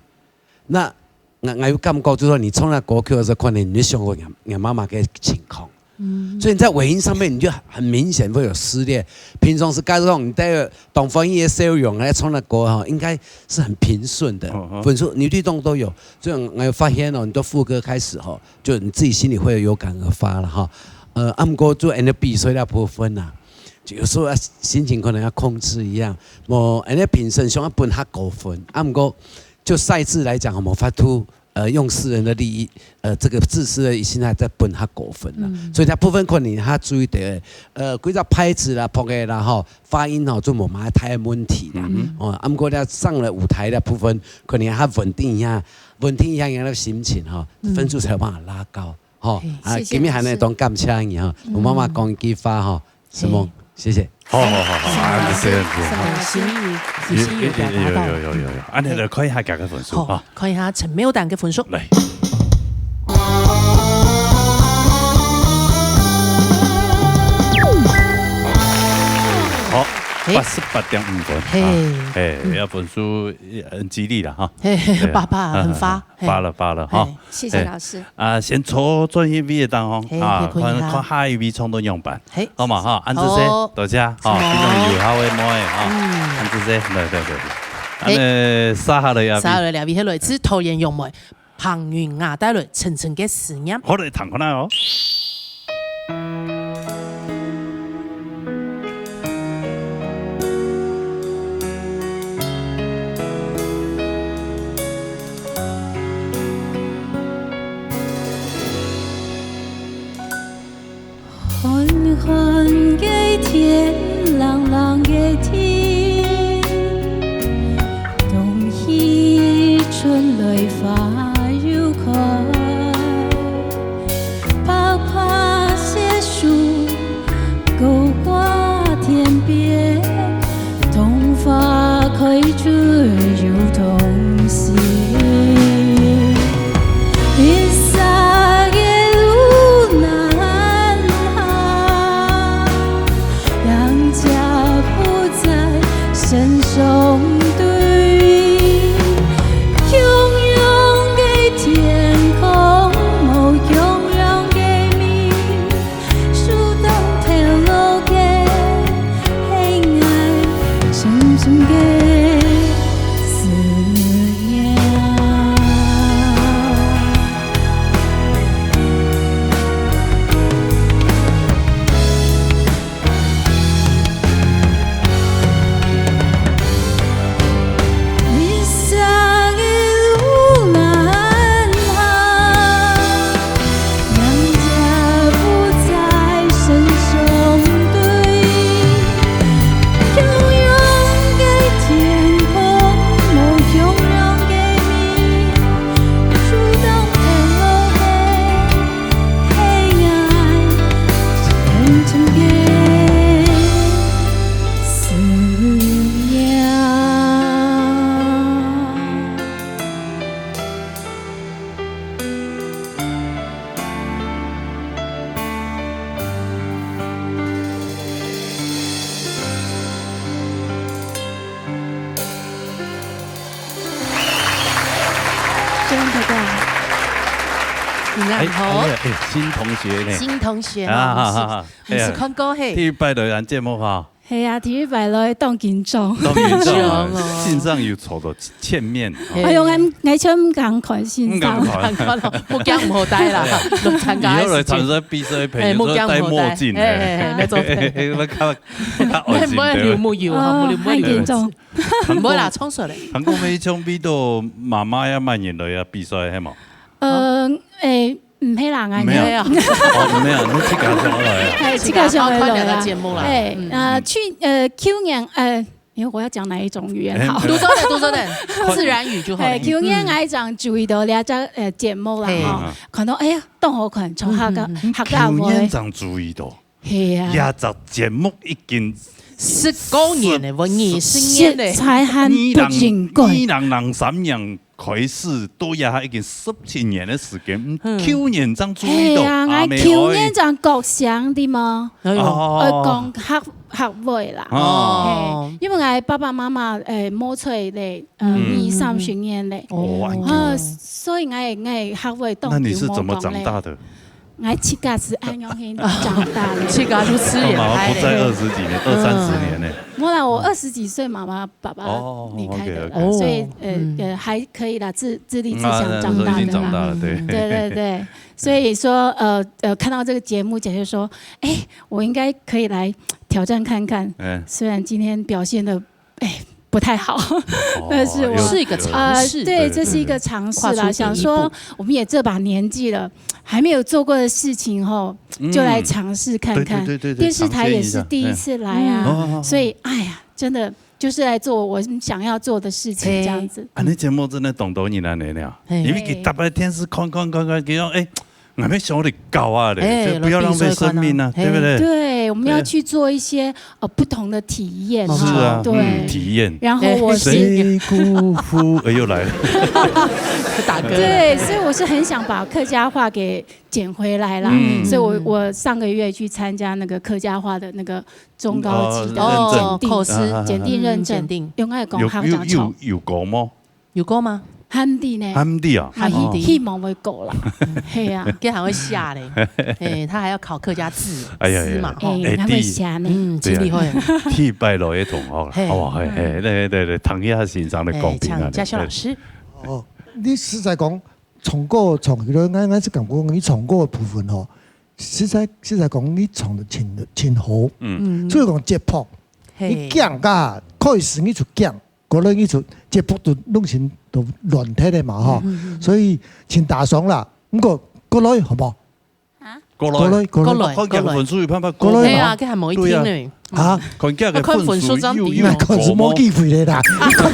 那，那，那有感覺，就是說你唱那歌曲的時候，可能你就想過你，你媽媽的情況。嗯。所以你在尾音上面，你就很明顯會有撕裂。平常時，假如講你帶著當歡喜的笑容來唱那歌哈，應該是很平順的，嗯，嗯。分數你律動都有。所以我發現哦，你的副歌開始哈，就你自己心裡會有感而發了哈。呃，啊，毋過就恁樣比賽那部分啊， 就有時候要心情可能要控制一下，無，恁樣評審想要分較高分，啊，毋過就賽制來講，無法度，呃，用私人的利益，呃，這個自私的心態再分較高分啦。嗯。所以大部分可能較注意的，呃，幾隻拍子啦、拍的啦，吼，發音吼，就無麼个大的問題啦。嗯哼。哦，啊，毋過咧上了舞台的部分，可能較穩定一下，穩定一下人的心情吼，嗯。分數才有辦法拉高。 吼，嘿。啊，謝謝老師。今日還有一段感謝你吼，嗯。我媽媽講一句話吼，承蒙，嘿。謝謝。好，好，好，好，啊，謝謝，謝謝。謝謝，謝謝。心意，心意有表達到。有，有，有，有，有，有。啊，你來看一下佢个分數，好，哈。看一下陳妙丹个分數。來。好，嘿。八十八點五分，嘿。啊，嘿，嗯。這分數，呃，很激勵啦，哈。嘿，嘿，對啊。八八，很發。 嘿。發了，發了，哈。嘿，謝謝老師。嘿，啊，先坐轉去位个當中，嘿，啊，可以看一下。看，看下一位唱到仰般。嘿。好嘛，哈，恁仔細，好。多謝，哈，承蒙。非常有孝个妹，哈。嗯。恁仔細，對，對，對，對。嘿。恁仔，續下來啊，續下來了，係來自桃園楊梅，彭雲雅帶來《沉沉个思念》。好，來，聽看啊哦。白白雪树，勾挂天边，桐花开出油桐心。一生的路难行，两家不在身上对。共样的天空，无共样的命，树洞透露个黑暗，深深个思念。 真的。你哎，好。哎呀，哎，新同学呢？新同学啊，啊，啊，啊，你是，你是哎呀，看过嘿？第一擺來咱節目哈。係啊，第一擺來當緊張。當緊張啊，緊張哦。線上有坐到前面。嘿。哎喲，𠊎，𠊎全毋敢看線上。毋敢看。看咯，目鏡毋好戴啦，來參加以後來參加比賽，朋友都戴墨鏡，哎，哎，哎，哎，沒錯。要較，要較安靜，對吧？沒有，沒有，沒有，哦，沒有，沒有。太緊張。毋會啦，唱出來。韓國妹唱比到媽媽也慢人來啊，比賽，係無？呃，哎，毋係啦，𠊎毋係啊。哦，毋係啊，你自家上來啊。哎，自家上來啊。自家看兩個節目啦。哎，嗯。呃，去，呃，舊年，呃，哎，我要講哪一種語言好？哎，讀書的，讀書的，自然語就好了。哎，舊年𠊎正注意到這隻，呃，節目啦，嘿。吼，看到，哎呀，當好看，唱客家，嗯，嗯，嗯。客家話。舊年正注意到。 係啊。這隻節目已經十九年了，十，二十年了。實在還不應該。二零，二零零三年開始，到這下已經十七年的時間，嗯，嗯。舊年正注意到，係啊，阿妹，𠊎舊年正覺醒的嘛。哎喲。哦。呃，講客，客話啦。哦。嘿，因為𠊎爸爸媽媽，誒，無在咧，呃，嗯。二三十年咧。哦，恁久。啊，所以𠊎，𠊎客話當久無講咧。那你是怎麼長大的？ 𠊎自家係恁樣去長大的。自家就自然開的。媽媽不在二十幾年，二三十年呢。嗯。無啦，我二十幾歲，媽媽、爸爸離開的啦，哦，OK，OK。所以，呃，嗯。呃，還可以啦，自，自立自強長大的啦。嗯，啊，那時候已經長大了，對。對，對，對。所以說，呃，呃，看到這個節目，姐姐說，哎，我應該可以來挑戰看看。嗯。雖然今天表現得，哎，不太好，哦，但是我，有，是一個嘗試。呃，對，對，這是一個嘗試啦，對，對。跨出第一步。想說我們也這把年紀了， 還沒有做過的事情吼，嗯。就來嘗試看看。對，對，對，對，電視台也是第一次來啊，嘗鮮一下，嗯。哦，哦，哦。所以，哎呀，真的就是來做我想要做的事情，嘿。這樣子。啊，恁樣節目真的當多人恁樣呢，嘿。因為佢打開電視看看看看，佢講，哎，還沒想你搞啊嘞，哎，就不要浪費生命啊，來比賽看啊。對不對？嘿。對，我們要去做一些，對。呃，不同的體驗啊，是啊，對。嗯，體驗。然後我是，哎。誰辜負，哎，又來了。打歌了。對，所以我是很想把客家話給 撿回來啦。嗯。所以我，我上個月去參加那個客家話的那個中高級的哦，檢定，考試。檢定認證。嗯，檢定。用愛講客家腔。有，有，有，有過嗎？有過嗎？還毋知呢。還毋知啊？還毋知。希望會過啦。係啊。佢還會寫咧。嘿，他還要考客家字，哎呀呀，字嘛，吼。哎，還會寫呢。嗯，真厲害。對啊，第一擺來个同學啦，嘿。好不好？嘿，嘿，對，對，對，聽一下先生的公平啊。嘿，請嘉修老師。哦，你實在講， 唱歌唱起來，𠊎，𠊎係感覺你唱歌个部分吼，實在，實在講你唱得真，真好。嗯。嗯。所以講節拍，嘿。你驚啊，開始你就驚，過來你就節拍都弄成都亂忒个嘛吼。嗯，嗯，嗯。所以真打爽啦。毋過過來好無？啊？過來，過來，過來。過來，看佢个分數有辦法過無？過來。係啊，佢還無一定呢。對啊。啊？看佢个分數有，有過無？看分數上低哦。那可是無機會个啦。你看，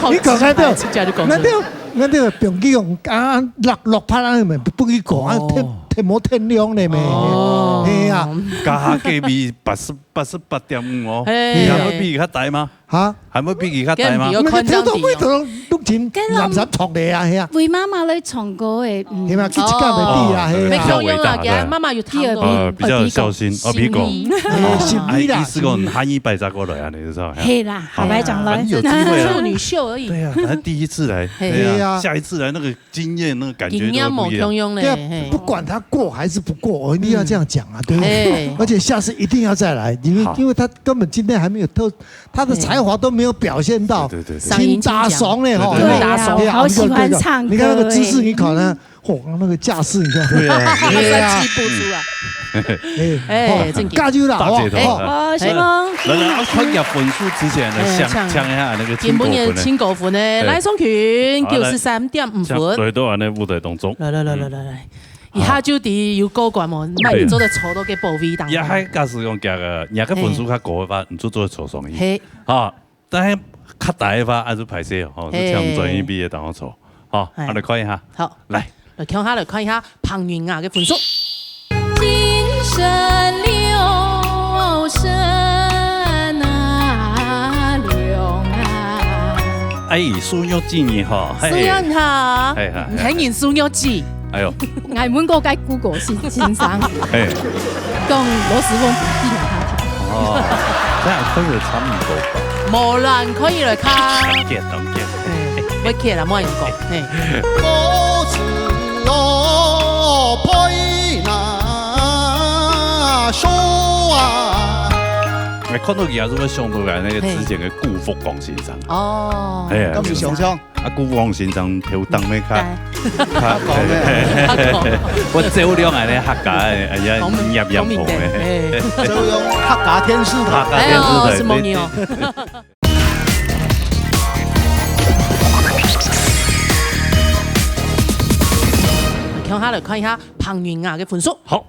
好，你講得對，自家就講出來。那對。𠊎這个平均用啊，落，落拍啊，毋分佢過啊，哦。天，天無天亮咧咩？哦。嘿啊。加下價位八十，八十八點五哦，嘿。還會比佢較低嗎？哈？還會比佢較低嗎？該毋係有看到底哦。那個跳到尾頭攏，攏真跟老藍衫著咧啊，嘿啊。為媽媽來唱歌誒，嗯。嘿嘛，去一間袂比啊，哦。嘿啊。要偉大的。媽媽有聽過。呃，比較有孝心，哦，比較。心意。哦，心意啦，哎，意思講，心意。下一擺再過來啊，你知道嗎？嘿啦，好，好，來講了。反正有機會啊。處女秀而已。對啊，反正第一次來，嘿。對啊，對啊。下一次來那個 經驗，那個感覺都會不一樣。經驗無共樣咧，對啊，嘿。不管他過還是不過，我一定要這樣講啊，對不對？嘿。而且下次一定要再來，因為，好。因為他根本今天還沒有特，他的才華都沒有表現到，對，對，對，對。真打爽咧吼，對，對，對。對啊，對啊，我好喜歡唱歌欸。你看那個姿勢，你看他，嚯，那個架勢，你看。對啊。對啊。記不住啊。哎，哎，吼，正經。加油啦，大姐頭。好不好？哎，哦，希望。來，來，啊，看一下分數之前呢，哎，想，想。想一下那個清果粉呢。今晡日清果粉呢，哎。賴頌群，好，來。九十三點五分。像來到恁呢舞台當中。來，來，來，來，來，來。嗯。一下就知有過關無？啊。莫做得坐到該寶位當中。也還假使講這個，若个分數較高个話，嘿。你就做得坐上去。嘿。啊，但係較低个話，還是歹勢哦，吼，嘿。就像專業畢業當中坐。好，嘿。啊，來看一下。好。來。來，共下來看一下彭云雅个分數。精神流神啊，流啊。哎，蘇玉姐呢，吼，嘿。蘇玉你好。嘿，嘿，嘿。你還認蘇玉姐？哎喲。𠊎問過該Google先，先生。嘿。講羅時豐比你還好。哦，這樣可以差不多吧。無啦，你可以來看。當然，當然。嘿，會看啦，莫用講，嘿。 哎，看到佢啊，係毋係想到來那個之前个顧福光先生？哦。哎呀，敢有相像？啊，顧福光先生頭當面看，哎。較講个。較講。我照樣恁呢客家个，哎呀，講明，業業講明白，紅个。哎。照樣客家電視台。客家電視台，哎喲，承蒙你哦。對，對。 共下來看一下彭云雅个分數。好。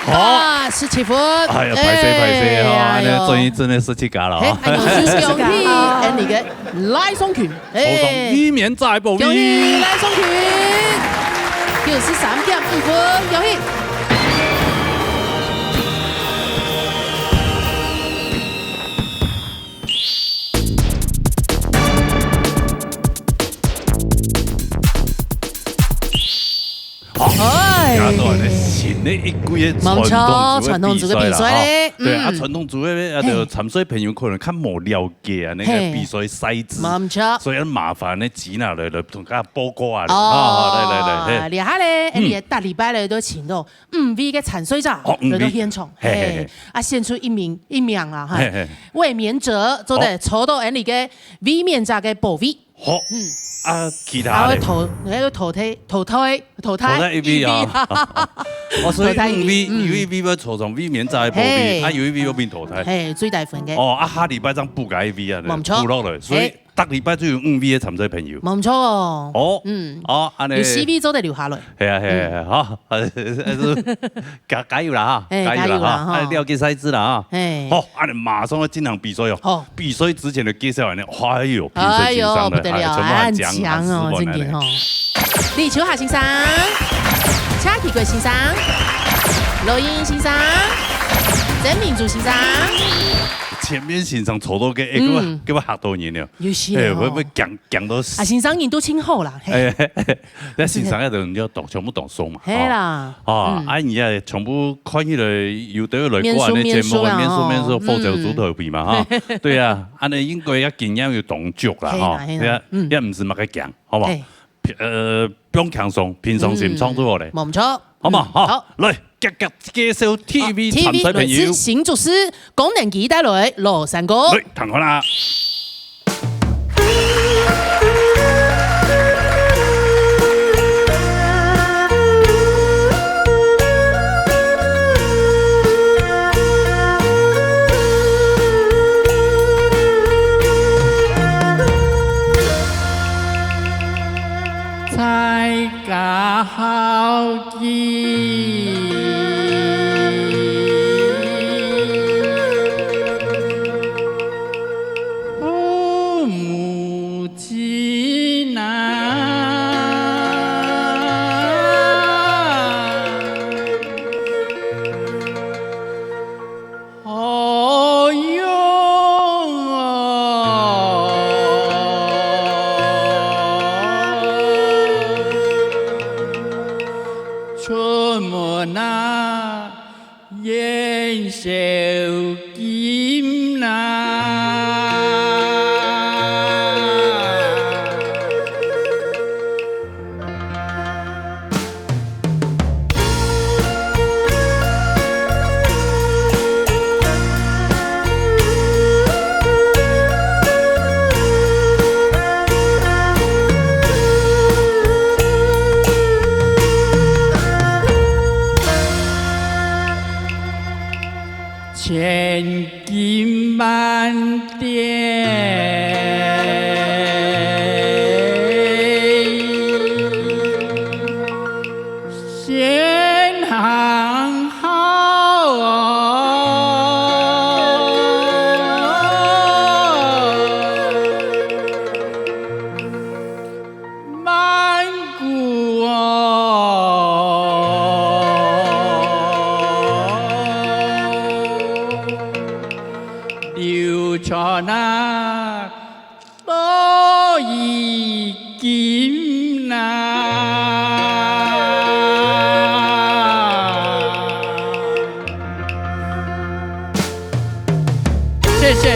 好。啊，十七分。哎呀，歹勢，歹勢哈，哎喲。恁呢終於真个十七家了啊。嘿，哎喲，恭喜，恭喜，哎，你个賴頌群。 哎。坐上衛冕者个寶位。恭喜賴頌群，九十三點五分，恭喜！好，哎。今日呢，新个一季个傳統組个比賽啦，無錯，傳統組个比賽咧，哈。對啊，嗯。傳統組个，啊，就嘿。參賽朋友可能較無了 解啊，該个比賽賽制。嘿。無毋著。所以愛麻煩呢，Gina來，來同大家報告啊。哦，來，來，來，嘿。這下咧，嗯。𠊎等逐禮拜咧都請到五位个參賽者哦，五位。來到現場，嘿，嘿，嘿。嘿，啊，選出一名，一名啊，哈。嘿，嘿。衛冕者做得坐到𠊎等个衛冕者个寶位。哦。好。嗯。啊，其他咧？啊，淘，該个淘汰，淘汰，淘汰，淘汰一位啊。一位。哦，所以五位，淘汰一位，嗯。有一位愛坐上衛冕者个寶位，嘿。啊，有一位愛分淘汰。嘿，最低分个。 哦，啊，下禮拜正補加一位啊，無毋著。補落來，所以，嘿。逐禮拜就有五位个參賽朋友。無毋著哦。哦，嗯。哦，恁呢。有四位做得留下來。係啊，係啊，嗯。係啊，好，還係加，加油啦哈，嘿，加油啦哈，加油啦哈。啊，了解賽制啦哈。嘿。好，恁呢馬上要進行比賽哦。好。比賽之前个介紹恁呢，哎喲，評審先生呢，哎喲，不得了，哎，全部很強，很強哦，很斯文的呢。真的哦。 李秋霞先生、車啟國先生、羅英先生、曾明珠先生。前面先生坐到个，哎，嗯。給我，給我嚇到人了。有時哦。哎，會，會驚，驚到死。啊，先生人都真好啦，嘿。哎，那先生那種就當，全部當熟嘛，嘿啦。哦。哦，嗯。啊，你也全部看起來有得來過恁呢節目，面熟面熟啊，面熟面熟，吼。佛教豬頭皮嘛，嗯。哈。對啊，恁呢應該也經驗有當足啦，嘿啦，吼。嘿啦，對啊，嗯。也毋使麼个驚，好不好？嘿。 呃，放輕鬆，平常心創作好咧。嗯，無毋著。好嘛，嗯，好。好，來，遽遽介紹第一位參賽朋友。好，第一位來自新竹市，功能機帶來，羅山哥。來，聽看啦。 在家好奇。金啊。 千金万点，先行好哦。 万古哦，流传啊，到于今啊。谢谢。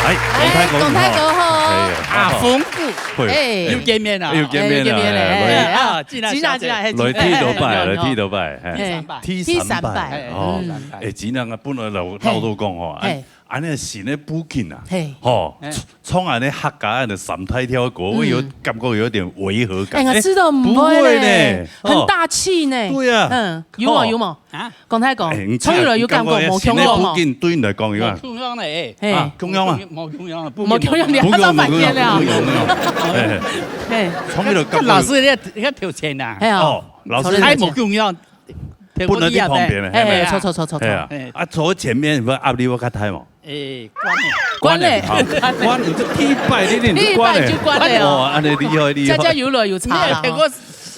哎，講太高，哎，講太高吼。哎，好，好。阿峰哥，會，哎。又見面了。又見面了，哎，又見面了，哎，哎，來。啊，金娜小姐。金娜，金娜，哎，來，第二擺，來，第二擺，哎。哎，第三擺。第三擺，哎，哦，嗯。哎，金娜啊，本來老，嘿。老實講吼，哎，嘿。恁呢新个布景啊，嘿。吼，哎。唱恁呢客家恁呢三大調个歌，我有嗯。感覺有點違和感。哎呀，哎，是的，不會呢，不會呢，哦。很大氣呢。對啊。嗯，有無，哦。有無？ 啊？講太講，哎，你唱起來有感覺無共樣無？新个布景對你來講有啊？無共樣咧，哎。嘿。啊，共樣啊？無共樣啊，無共樣，你還想反面了？無共樣，無共樣，無共樣。哎，嘿。唱起來感覺有，老師，你要，你要挑戰啊。嘿哦。哦，老師。太無共樣，本來在旁邊的，嘿，嘿啊。嘿，坐，坐，坐，坐，坐。嘿啊。嘿。啊，坐前面有壓力，我較大無？ 哎，關了。關了，好，關了。關了，這第一擺你，你就關了。第一擺就關了哦。哇，恁呢厲害，厲害。家家有落有差啦，你有聽過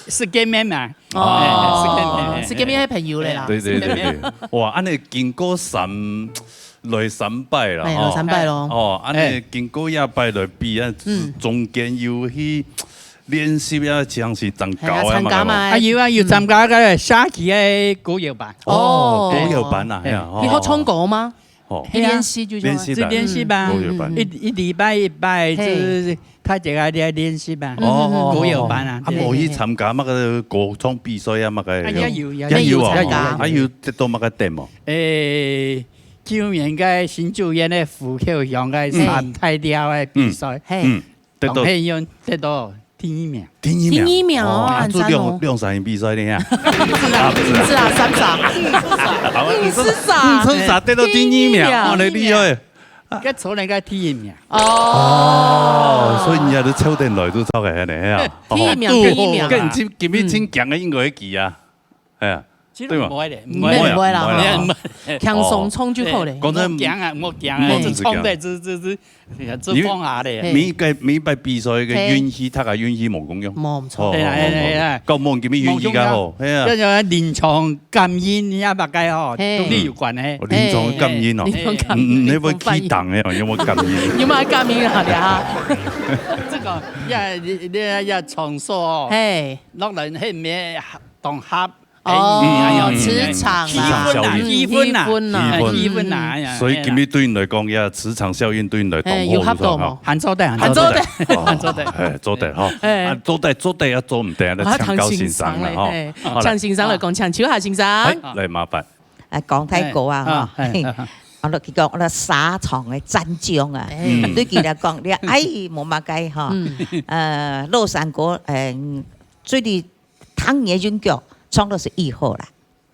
Sketchman嘛？哦，哎，Sketchman，哎，Sketchman个朋友咧啦。對，對，對，對。哇，恁呢經過三，來三擺啦，哎，吼。來三擺咯。哦，恁呢經過一擺來比啊，嗯。中間有去練習啊，像是長高啊，哎，參加嘛。嘛。啊，有啊，有參加个社區个歌謠班。哦，哦。歌謠班啊，哎呀，哦。你好唱歌嗎？ 哦。去練習就行。練習班。去練習班。嗯，嗯，嗯。一，一禮拜一擺，嘿。就係大家來練習班。哦，哦，哦。歌謠班啊，啊，對。無去參加麼个歌唱比賽啊，麼个？啊，也有，也有。也有啊，也有參加。啊，有得到麼个點無？誒，舊年个新竹縣个湖口鄉个三大調个比賽。嗯。嘿。嗯。 得到。當然用得到第二名。第二名。第二名哦，哦，啊，恁讚哦。做兩，兩三年比賽呢啊？啊，不是。毋係啊，三儕。好啊，毋係啊，毋係啊，得到第二名，第二名。哇，你厲害。該昨年个第一名。哦。哦，所以你也係秋天來都秋个呢，啊。第一名，哦。第一名。跟今，今日真強个應該會記啊。 哎呀，其實對嘛？毋會咧，毋會咧。毋會啊，毋會啦，毋會啦。毋會。輕鬆唱就好咧。哦。講真，莫驚啊，莫驚啊，嗯。莫真係驚。唱得，這，這，這，這放下咧。嘿。每一個，每一擺比賽个運氣，嘿。大家運氣無共樣。無錯。哦，對啦，哦，哦，對啦，對啦。哦。到無今日運氣較好，無共樣。嘿啊。這種臨場感應，也大概吼，嘿。同你有關係。哦，臨場感應哦。嘿。臨場感應。嗯，嗯，你會起檔的哦，有無感應？有無感應啊？對啊。這個，也，你，你也創作哦。嘿。落來，嘿，咩，當合 哦，哎，嗯，磁場啦。氣氛啦，嗯，氣氛啦。氣氛啦。哎，氣氛啦，嗯。哎呀，所以今日對你來講，呀，磁場效應對你來講，哎，有合作無？還做得，還做得。還做得。哦，還做得。哎，做得吼。哎。啊，做得，做得也做毋得，啊，那請教先生了吼。啊，請先生來，哎，好，來。請先生來講，請秋霞先生。哎，來，麻煩。哎，講太高啊，哎，吼。哎，哎，哎。我就去講，我就沙場的戰將啊。哎。嗯。對佢來講，你哎，無麼个吼。嗯。呃，老山歌，哎，最近 當年音樂唱到係以後啦。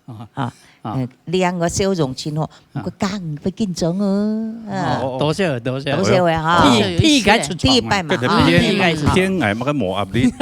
啊，啊，啊。呃，兩個笑容真好，啊。毋過講會緊張哦。啊。哦，多謝，多謝。多謝位哈。第，第一個出場嘛。第一擺嘛，哈。第一擺嘛。騙，騙𠊎，麼个無壓力。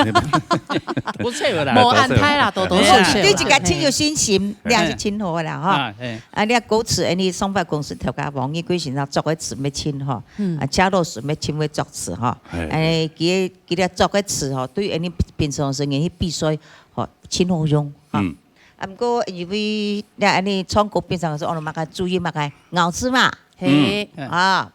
不錯啦。無安排啦，多多謝謝啦。對一個真有信心，嘿。兩個真好啦，哈。啊，嘿。啊，你看歌詞，哎，你上班公司頭家王一貴先生作个詞乜真好，嗯。啊，嘉樂師乜真會作詞哈。嘿。哎，佢，佢个作个詞吼，對，哎，你平常時間去比賽，吼，真好用，哈。嗯。 啊，毋過因為你恁呢唱歌平常時，哦，麼个注意麼个咬字嘛。嘿。嗯。啊，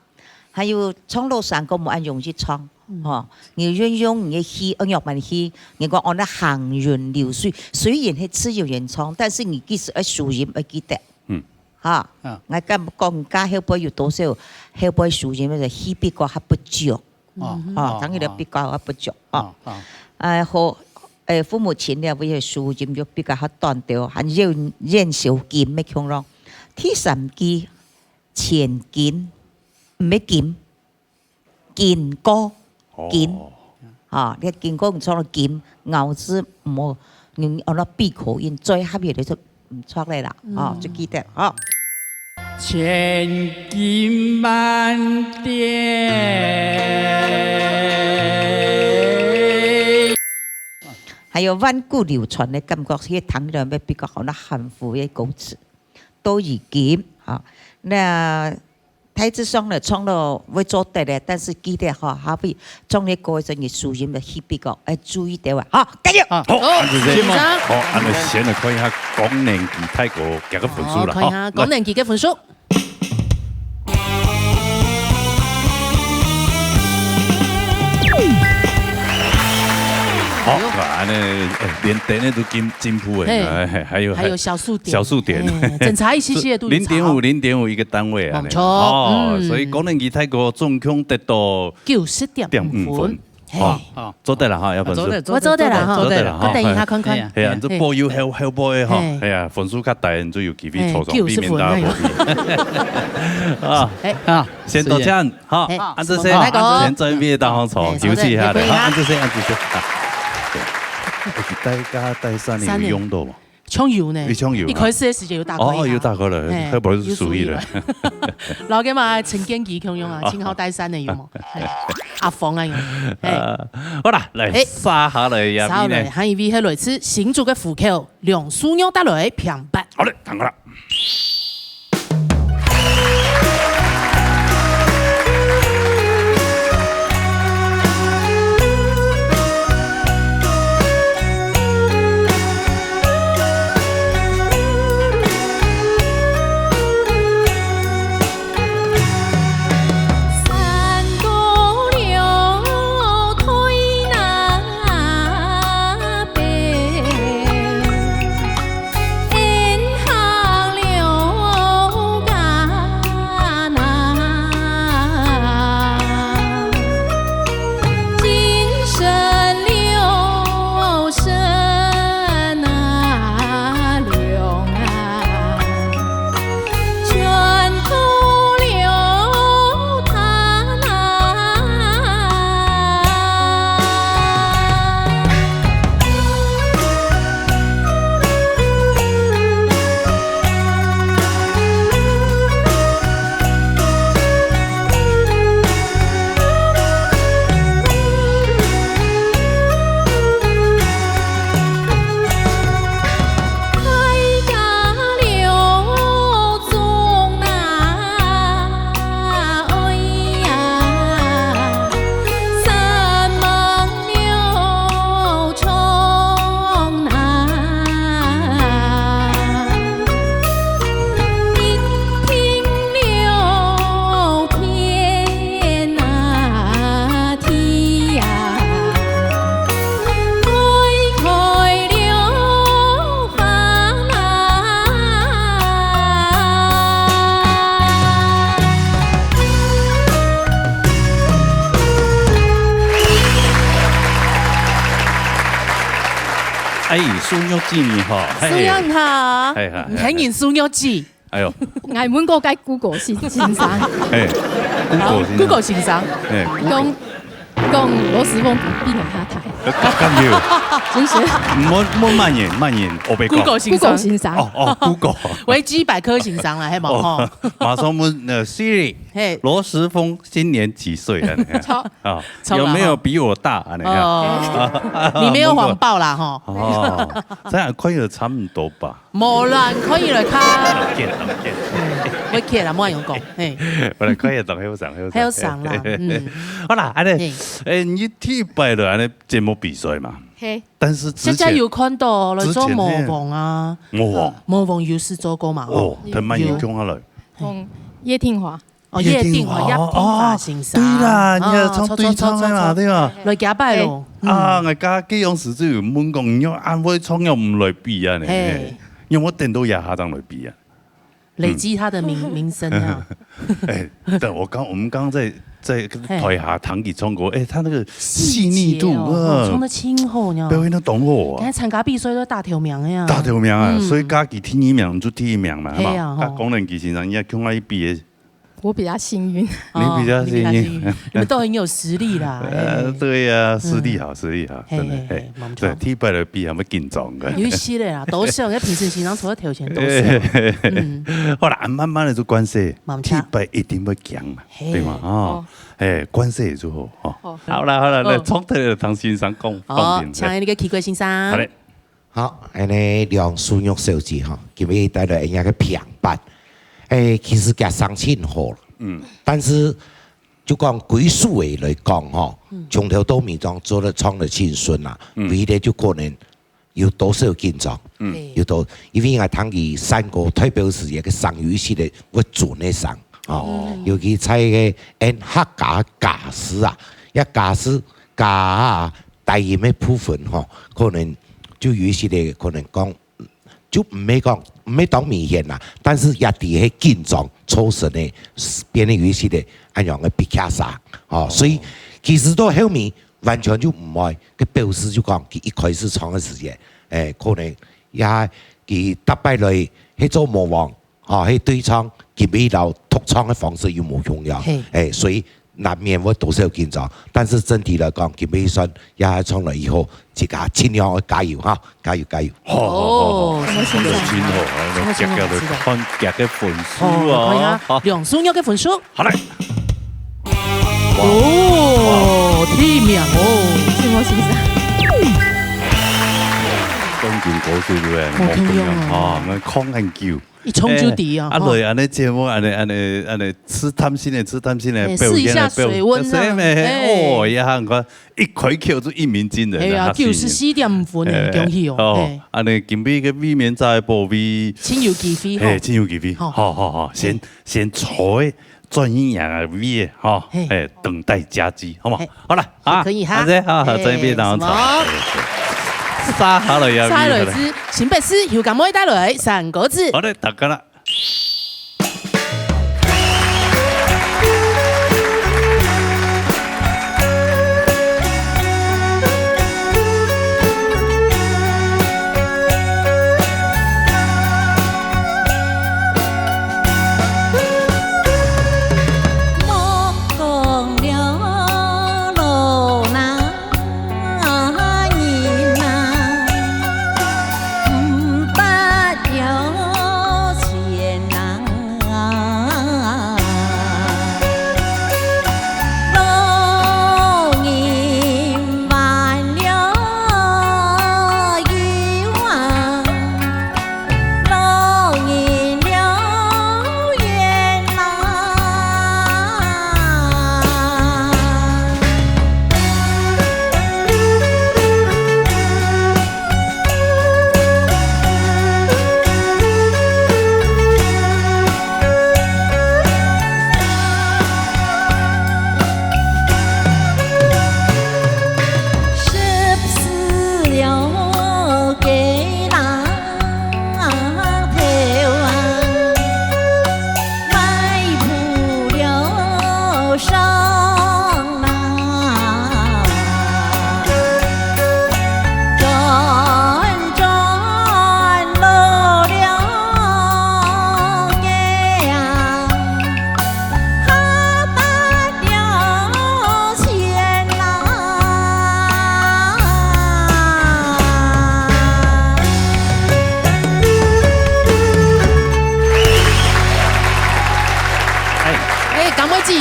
還有唱老山歌無恁容易唱。嗯。吼，你運用你个氣，愛仰般氣，你講哦，該行雲流水，雖然係自由演唱，但是你其實愛收音，愛記得。嗯。哈，啊。𠊎敢講，人家後背有多少，後背收音个氣比較較不足。哦，嗯。哦，哦，當然了，哦。比較較不足，哦。哦，哦。哎，好，哎，父母親了，為个收音就比較較短條，還有演小金个腔咯。第三句，千金，毋係金， 經過，經。哦。啊，你看經過毋著个經，咬字毋好，你按到閉口音，最合意个就毋著个啦。哦，嗯。就記得，哦。千金萬點。還有萬古流傳个感覺，係聽起來會比較好，該含糊个歌詞。 都已經，哈，該大致上呢，唱到會做得个，但是記得哈，下回唱个歌个時候，你收音个氣比較，愛注意點啊，哈，加油！啊，好，好，恁仔細，承蒙。好，恁仔先來看一下功能期待歌佢个分數啦，好，看一下哈，功能期个分數。好，恁仔，哎，連等个都進，進步个，嘿。哎，還有，還有小數點。小數點。哎，正差一息息个都有差哦。零點五，零點五一個單位啊，無錯，哦，嗯。所以功能期待歌總共得到九十點五分。點五分。嘿。哦，哦。做得了哈，要分數。啊，做得，做得，我做得了哈，做得了哈。我等一下看看。哎呀。係啊，你這波有後，後波个哈，嘿。係啊，分數較低，你就有機會坐上，嘿，避免大家波比。九十分，哎呦。啊，哎。啊，先多謝，是。好，嘿，恁仔先，來個。先做一遍大方坐，嘿，休息一下，坐等，好，恁仔先，恁仔先。啊，對。哎，大家帶三年有用到無？像有呢，有像有啊。一開始个時節有打開一下。哦，有打開了，嘿，後背就輸去了。有輸去了。然後跟嘛陳建奇共樣啊，哦。盡好帶三年有無？嘿，阿峰啊有。嘿。呃，好啦，來，嘿。續下來呀，續下來，下一位係來自新竹个戶口，梁淑玉帶來，平八。好嘞，聽好了。哎，淑玉姊妹吼，嘿。淑玉你好。嘿，嘿，嘿，你喊人淑玉姊。哎喲。𠊎問過該Google先，先生。嘿，Google先生。Google先生。嘿，Google。講，講羅時豐比，比人較大。敢，敢有？真是。問，問麼人，麼人，我袂講。Google先生。Google先生。哦，哦，Google。維基百科先生啦，係無？哦，吼。馬上問，呃，Siri，嘿。羅時豐今年幾歲了？你看。著。啊，著啦，有沒有比我大？啊，你看。哦，你沒有謊報啦，吼。哦，這樣看起來差不多吧。無啦，你可以來看。當見，當見。嗯，會見啦，莫用講，嘿。我來看一下，後生，後生。後生啦，嗯。好啦，恁仔，嘿。誒，你第一擺來恁仔節目比賽嘛？嘿。但是之前，這下有看到來做魔王啊。之前，嘿。魔王。魔王有試做過嘛？哦，有。聽麼人講下來。有。講葉聽華。哦，葉定華，葉定華先生。對啦，你也唱對唱个嘛，著，著，著，著。對吧？來，下擺咯。啊，𠊎家己用時就有問講，你又恁會唱，又毋來比啊呢？嘿。你有沒有等到這下正來比啊？累積他的名，名聲啊。哎，但我剛，我們剛剛在，在台下聽佢唱歌，哎，他那個細膩度，細節哦，哦，唱得真好呢。表現得當好啊。你看參加比賽都大頭名的呀。大頭名啊，嗯。所以家己第二名就第一名嘛，係嘛？嘿啊，吼。啊，講人其實人家跟我一比的，我比較幸運。你比較幸運。哦，你比較幸運。你們都很有實力啦，呃，嘿。對呀，實力好，嗯。實力好，真的，嘿，嘿，嘿，嘿，沒錯。對，第一擺來比還會緊張的。有一些的啦，都是，那評審席上除了頭前都是。嗯。好啦，慢慢的就慣勢，慢慢。第一擺一定會驚嘛，嘿。對嘛，哦。哦。哎，慣勢也就好，哦。好。好啦，好啦，來，哦。從頭來聽先生講，好，放心。請那個奇怪先生。好嘞。 好，恁呢梁淑玉小姐吼，今日帶來恁樣个評判。誒，其實佢聲真好，嗯。但是就講歸屬个來講吼，嗯。從頭到尾都做得唱得真順啊，嗯。唯一个就可能有多少緊張，嗯。有多，因為𠊎聽佢山歌代表是一個聲有一些个會準个聲，哦。哦。尤其在个恁客家假使啊，也假使假啊， 低音个部分吼，可能就有一些个可能講，就毋係講，毋係當明顯啦，但是也在該緊張、抽神个，變得有一些个恁樣个比較差，吼，所以其實到後面完全就毋會，該表示就講，佢一開始唱个時節，誒，可能也佢逐擺來，係做模仿， 吼，係對唱，今晡日摎獨唱个方式又無共樣。嘿。誒，所以難免會多少緊張。但是整體來講，今晡日算也係唱了以後，自家盡量愛加油哈，加油，加油。好，好，好，好。哦，真好，真好，真好，看佢个分數哦。哦，看一下，好。梁淑玉个分數。好嘞。哦，第一名哦。什麼先生？冠軍歌手對不對？無共樣哈，那抗很久。 一唱就知啊，誒，啊，吼。來，恁呢節目，恁呢，恁呢，恁呢，試探性个，試探性个，誒，表演啊，試一下水溫啊，表-，水咩？誒。哦，呀，你看，一開口就一鳴驚人啊，哎呀，嚇死人。九十四點五分呢，誒，恭喜哦，哦，誒。恁呢，今晡日个衛冕者个寶貝，真有機會吼。誒，真有機會。好。好，好，好，先，誒。先坐 轉去贏个位个，吼，嘿。誒，等待佳績，好無？嘿。好啦，啊，可以哈。阿姐，好，好，嘿，轉去當場。什麼？殺下來呀，殺下來之，新北市又敢會帶來三個字。好嘞，大家啦。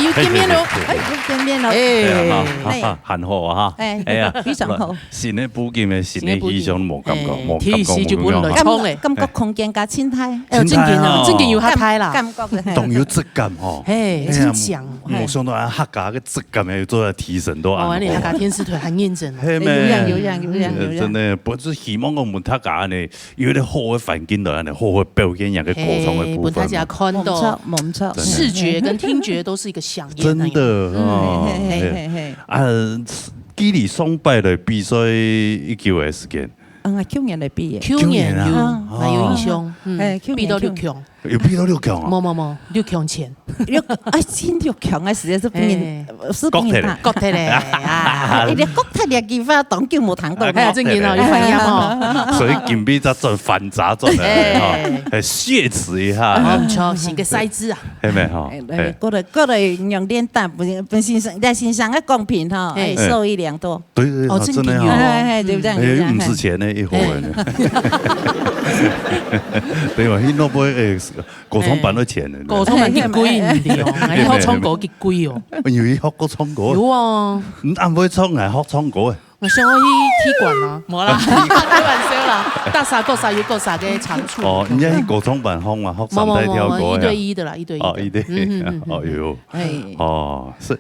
又見面咯，哎，又見面咯。哎，對啊，哈，哈，很好啊，哈。哎，哎呀，非常好。新的布景的，新的氣象，無感覺，哎，無感覺，第一時就分人來唱嘞。感覺，感覺空間較清彩。哎，正經哦，正經有較大啦。感覺，嘿。當有質感吼。嘿，哎呀，真香。無想到啊，客家个質感又做得提升到哦，恁樣。恁樣客家電視台很認真哦。係咩？有影，有影，有影，有影。呃，真的，不是希望我們客家呢， 有一個好个環境來恁樣，好个表現，樣个歌唱个部分嘛。嘿，分大家看到。無錯，無錯。真的。視覺跟聽覺都是一個饗宴那樣。真的哦，嗯，嘿，嘿，嘿，嘿。啊，距離上擺來比賽已久个時間？嗯，舊年來比个。舊年有，舊年啊。還有印象，哦。嗯，哎，舊年，比到六強。舊年。有比到六強啊？無，無，無，六強前。六，哎，真六強啊，實在是不能，哎。是不能打。國泰嘞。國泰嘞，啊。哎，你國泰這句話當久無聽到。哎，正經哦，有反應哦。所以今晡日才轉，反差轉來，哎。哈，哎，雪恥一下。哦，毋錯，新个賽制啊。係無，哈？哎，哎。過來，過來，用練習，本，本先生，在先生个公平哈，哎。哎，受益良多。對，對，對，哦，真的哦。真的哦。哎，哎，哎，對不對？哎，對不對？毋使錢呢，一伙人。哎。對吧？你若不會，哎， 歌唱班个錢呢？哎，歌唱班幾貴，你知哦？哎，學唱歌幾貴哦？有去學過唱歌？有啊。你恁會唱，還學唱歌誒？𠊎想愛去踢館啊，無啦，開玩笑啦。大家各儕有各儕个長處。哦，人家去歌唱班學嘛，學三代跳歌呀。無，無，無，無，一對一的啦，一對一的。哦，一對一。嗯，嗯，嗯，嗯。哦喲。哎。哦，是，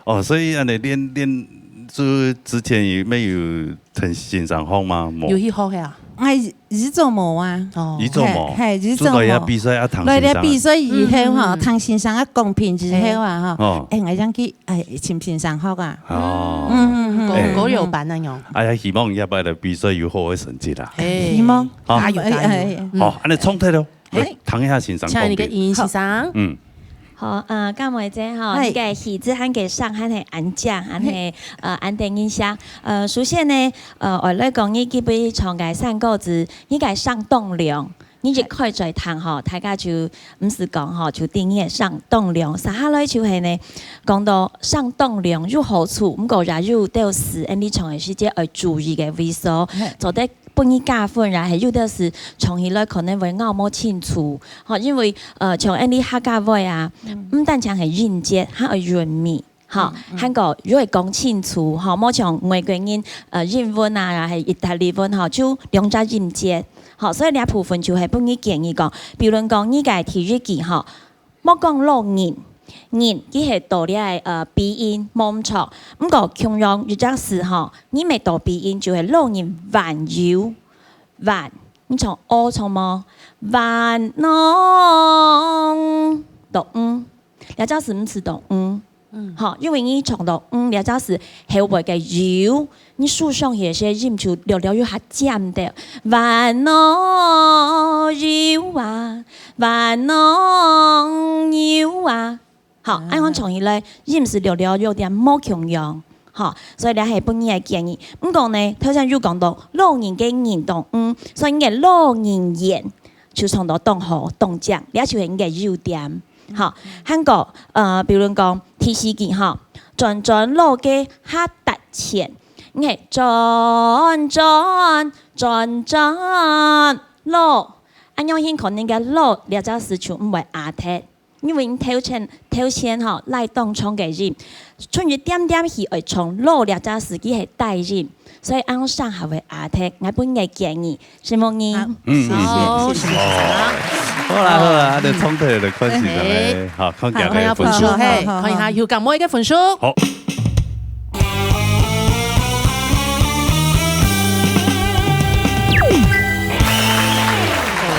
哦，所以恁樣練，練，就之前有，沒有同先生學嗎？無。有去學呀。哎， 以早無啊。哦。以早無。嘿，嘿，以早無。做到這比賽啊，聽先生啊。來這比賽以後吼，嗯，嗯，嗯。聽先生个公平之後啊，吼，哦。哎，𠊎正去，哎，尋先生學啊。哦。嗯，嗯，嗯，嗯。高，高有班那樣。哎呀，希望下擺个比賽有好个成績啦。嘿。希望。好。加油，加油。哎，哎，哎。嗯。好，恁樣唱忒咯，來，嘿。聽一下先生公平。請你个英英先生。好。嗯。 好，呃，佳梅姐吼，嗨。你个氣質還个聲還係恁靚，還係，嘿。呃，恁得人惜。呃，首先呢，呃，𠊎來講，你今晡日唱个山歌仔，你个聲當亮，你一開嘴聽吼，大家就毋使講吼，就知你个聲當亮。接下來就係呢，講到聲當亮有好處，毋過也有兜時，𫣆俚唱个時節愛注意个位所，嘿。做得 分你加分，也係有兜時唱起來可能會咬無清楚。吼，因為，呃，像𫣆俚客家話啊，嗯。毋單淨係音節，還愛韻味，吼，嗯，嗯。還過又愛講清楚，吼，莫像外國人，呃，英文啊，也係意大利文，吼，就兩隻音節。吼，所以這部分就係分你建議講，比如講你个第一句，吼， 莫講老人，人佢係到這个，呃，鼻音，無毋著。毋過共樣一隻字吼，你乜到鼻音就係老人還有，還，你唱哦，唱無？還喏，到嗯，這隻字毋使到嗯。 嗯。吼，因為你唱到，嗯，這隻字後尾个有，你手上有些音就略略有較尖个。還喏有啊，還喏有啊。吼，啊。恁樣唱起來，音係略略有點無共樣。吼，所以這係本人个建議。毋過呢，頭先有講到老人个人當，嗯，所以你个老人言就唱到當好、當靚，這就係你个優點。 吼，還過，呃，比如講，第四句吼，轉轉老个較值錢，你係轉轉轉轉老，恁樣形可能个老這隻字就毋會啊忒，因為你頭前，頭前吼，拉當長个音，賰一點點去愛唱老這隻字，佢係帶音，所以恁樣聲還會啊忒。𠊎本人个建議， 承蒙你。好，嗯，謝謝，好，謝謝。謝謝。好啦，好啦，恁樣唱忒了，看先生个，哎。好，看今日个分數。好，好，好，看一下有感冒个分數。好。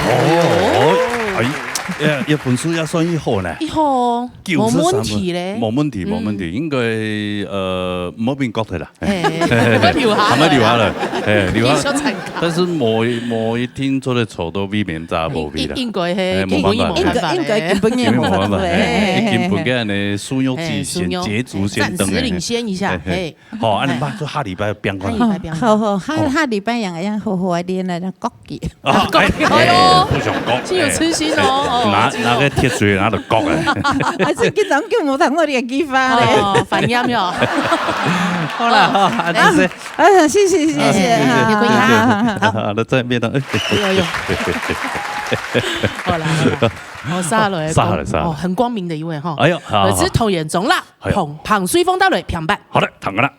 哦，哎，這，這分數也算一好呢。一好，九十三分。無問題咧。無問題，無問題，嗯。應該，呃，無變高忒啦。 嘿，還愛留下來。還愛留下來，嘿，留下來。繼續參加。但是無，無一定做得抽到避免炸無味啦。應，應該係，嘿，無辦法。應該，應該，應該，根本也無辦法，嘿，嘿，嘿，嘿。根本个呢，輸肉之前，嘿，輸肉。捷足先登的，嘿，暫時領先一下，嘿，嘿。嘿。好，恁樣吧，就下禮拜變過來。下禮拜變過來。好，好，下，好。下禮拜樣，樣好好个練來，國語。啊，國語，哎，哎喲。哎，不想講，真有自信哦。哎。拿，拿个鐵錐，拿到搿个。還係今朝叫無聽到這句話咧。哦，反應了。好啦，好，啊，就是，啊，謝謝，謝謝，啊，謝謝，謝謝。好，好，好，那再面對。哎呦，哎呦。好啦，好啦。哦，下來，下來，下來。哦，很光明的一位哈。哎呦，好，好。我是童顏中啦，哎呦。彭，彭瑞鳳帶來，評判。好的，聽个啦。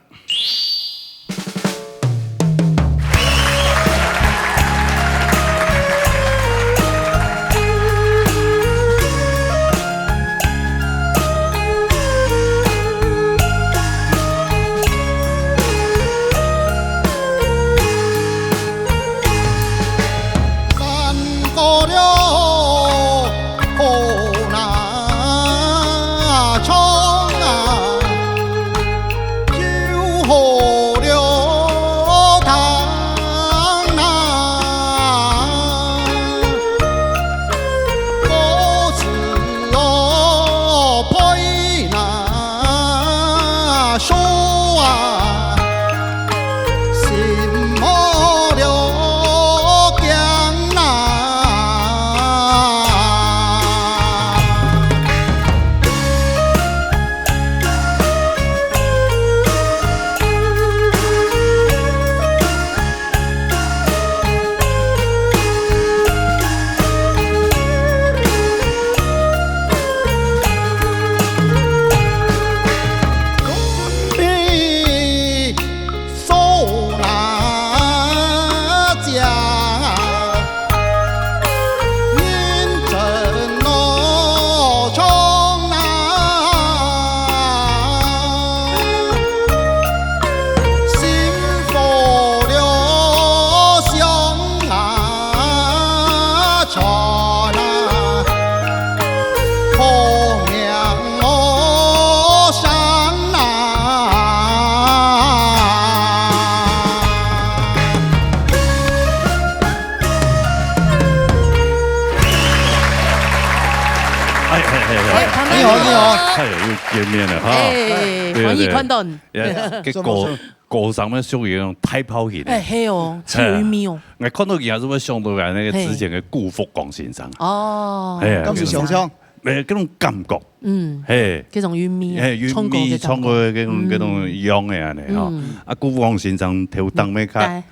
哎，哎，哎，哎。哎，你好，你好。哎，又見面了哈。哎，對，對。歡迎看到你。哎，這个歌，歌聲呢，屬於那種大炮型的。哎，係哦，哎，超有味哦。𠊎看到佢還係會想到𠊎那個之前的顧福光先生。哦。哎呀，敢係想像？哎，那種感覺。 嗯，嘿，這種韻味啊，嘿，韻味，唱歌个感覺。唱歌个這種，嗯。這種樣个恁呢吼。嗯。啊，顧福光先生頭頂咩較，嗯，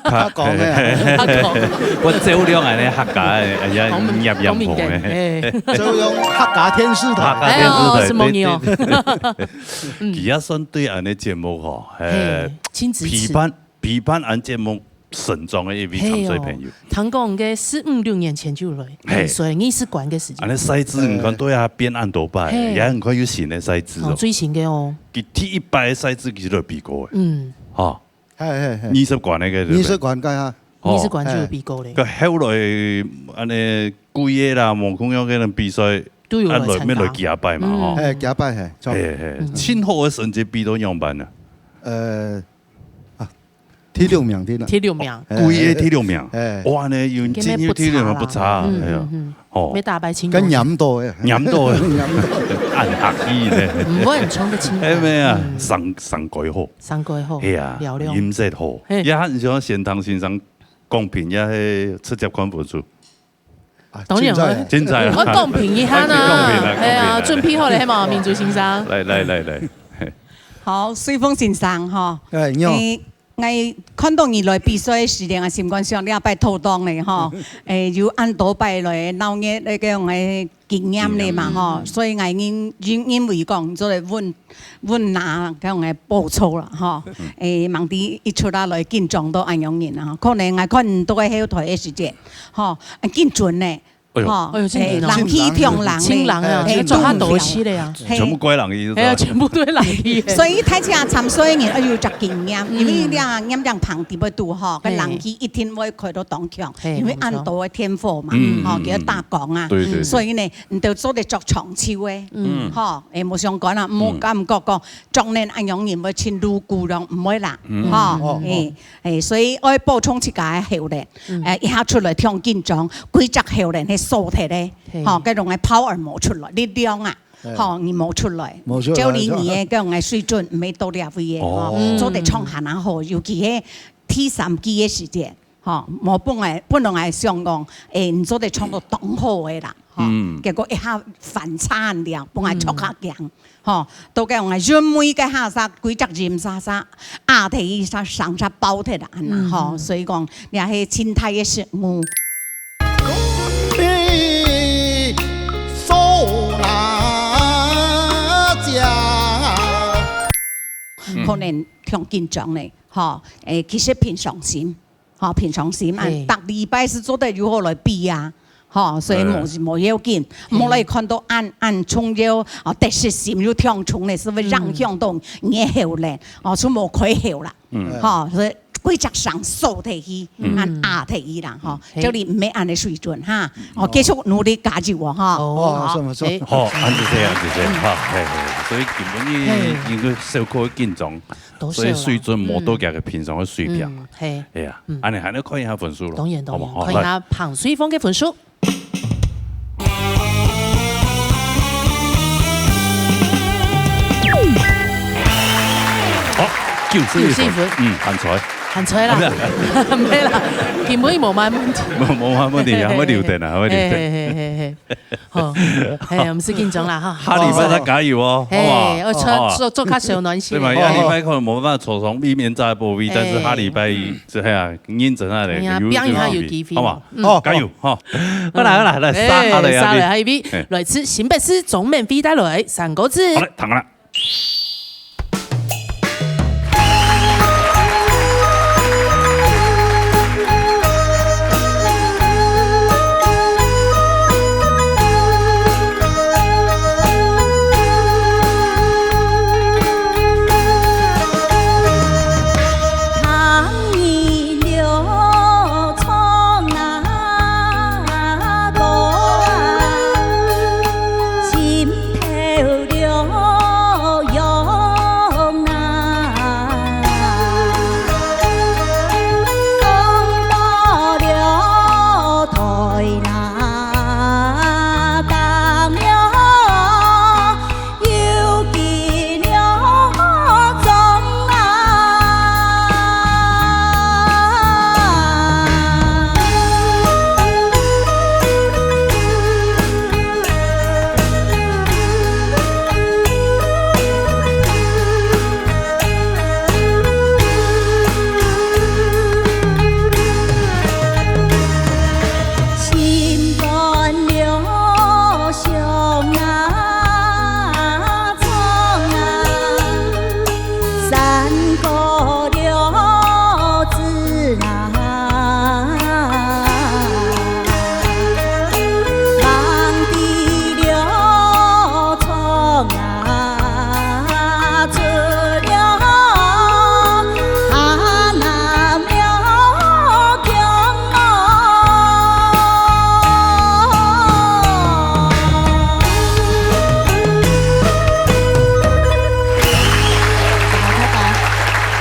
較，較講个啊。較講。我照亮恁呢客家个，哎呀，好，業業紅个。好，嘿。照亮客家電視台。客家電視台，哎喲，對，什麼你哦？對，對。嗯。佢也算對恁呢節目吼，嘿，嘿，親子誌。陪伴 陪伴恁節目成長个一位參賽朋友。嘿哦，聽講个十五六年前就來，嘿。所以藝術館个時間。恁呢賽制，你看，呃。對啊，變恁多擺，嘿。也很快有新个賽制哦。哦，最新个哦。佢第一擺个賽制其實就比過个。嗯。哈。嘿，嘿，嘿。藝術館那個，對不對？藝術館，對啊。哦。藝術館就有比過咧。嘿。該後來，恁呢，幾個啦，無共樣个人比賽，都有來參加。啊，來，乜來幾下擺嘛，嗯。吼。嘿，幾下擺，嘿，差不多。嘿，嘿，嗯。盡好个成績比到仰般呢？呃，啊， 第六名，第六。第六名。哎，歸个第六名。哎。哇，呢，有，今天不差啦。真有第六名不差，嗯，哎呀。嗯，嗯。哦。要打敗青龍。跟嚴多哎。嚴多哎。嚴多。恁客氣呢。毋會很衝得清。哎，沒有啊，嗯。聲，聲蓋好。聲蓋好，哎呀，嘹亮。音色好。嘿。也很像先唐先生講評，也係直接看不出。 啊，當然啊。精彩。精彩啊。我公平一下呢。公平啊，哎呀，公平啊。準備好了，係無，明珠先生？來，來，來，來。好，瑞鳳先生吼。哎，你好。誒，𠊎看到你來比賽个時間啊，心肝想，這擺妥當咧吼。誒，有恁多擺來鬧熱該个用个經驗咧嘛吼，嗯。所以𠊎認，認，認為講，做得問 問啊，該樣个報酬啦，吼。嗯。誒，吂知一出啊來緊張到恁樣人啊，可能𠊎看毋到个後台个時節，吼，啊，緊準呢，哎喲。吼，哎喲，真的哦。誒，冷氣忒冷咧，清冷啊，嘿，就做較多事咧啊。忒冷。嘿。全部怪冷氣，是吧？哎呀，全部都係冷氣。所以大家參賽个人愛有隻經驗，嗯。因為你啊，炎涼棚底背肚吼，該冷氣一定會開到當強，嘿，因為恁多个電火嘛，嗯，吼，嗯，佢要打光啊，對，對，對。所以呢，你就做得著長袖个，嗯。吼，誒，無相干啊，毋好感覺講 中年恁樣人會盡露骨咯，毋會啦，嗯。吼，哦，哦。誒，誒，所以愛補充自家个喉嗹，嗯。誒，一下出來忒緊張，規隻喉嗹係鎖忒个，嘿。吼，該種个power無出來，力量啊，嘿。吼，你無出來，無出來，照你你个該種个水準，毋會到這位个，吼，哦。嗯。做得唱還較好，尤其係第三季个時節，吼，無本來，本來𠊎想講，誒，你做得唱到當好个啦。吼，嗯。結果一下反差了，本來著較強，嗯。吼，到該𠊎認為該下煞規隻音煞煞，啊，第一煞上煞爆忒啦，恁樣，吼，嗯。所以講，這係真大个失誤。你手拿家。嗯。可能忒緊張咧，吼，誒，其實平常心。 吼，平常心啊，嘿。逐禮拜係做得如何來比啊，吼，所以無，嗯。無要緊，嘿。無來看到恁，恁重要，哦，得失心又忒重咧，係會影響到你个喉嗹，嗯。哦，就無開喉啦，嗯。吼，所以規隻聲收忒去，嗯。恁壓忒去啦，吼，嘿。這裡毋係恁个水準哈，哦，繼續努力加油哦，哈。哦，哦，好，算了，算了。嘿。好，恁仔細，恁仔細，嗯。好，嘿，嘿，所以今晡日嘿。應該小可緊張。 多少啦？所以水準無到佢个平常个水平。嗯，嘿。哎呀，嗯。恁樣還愛看一下分數咯，當然，當然，好不好？看一下彭瑞鳳个分數。來。好，九十一分。九十一分。嗯，還在。還在啦。啊，毋係。毋係啦，根本無麼問題。無，無麼問題，還會留等啊，還會留等。嘿，嘿，嘿，嘿，嘿。 好，嘿，毋使緊張啦，哈。下禮拜再加油哦，嘿，好不好？愛做，好不好？做，做較小暖心。對嘛，哦。下禮拜可能無辦法坐上避免在保衛，但是下禮拜一，哎。這下認真下來，哎呀，有，拼一下有機會。有機會，好不好？嗯。好，加油，哈。好啦，好啦，來，哎，沙下來，沙來，下一位，哎。來自新北市中壢飛帶來，三個字。好嘞，聽啦。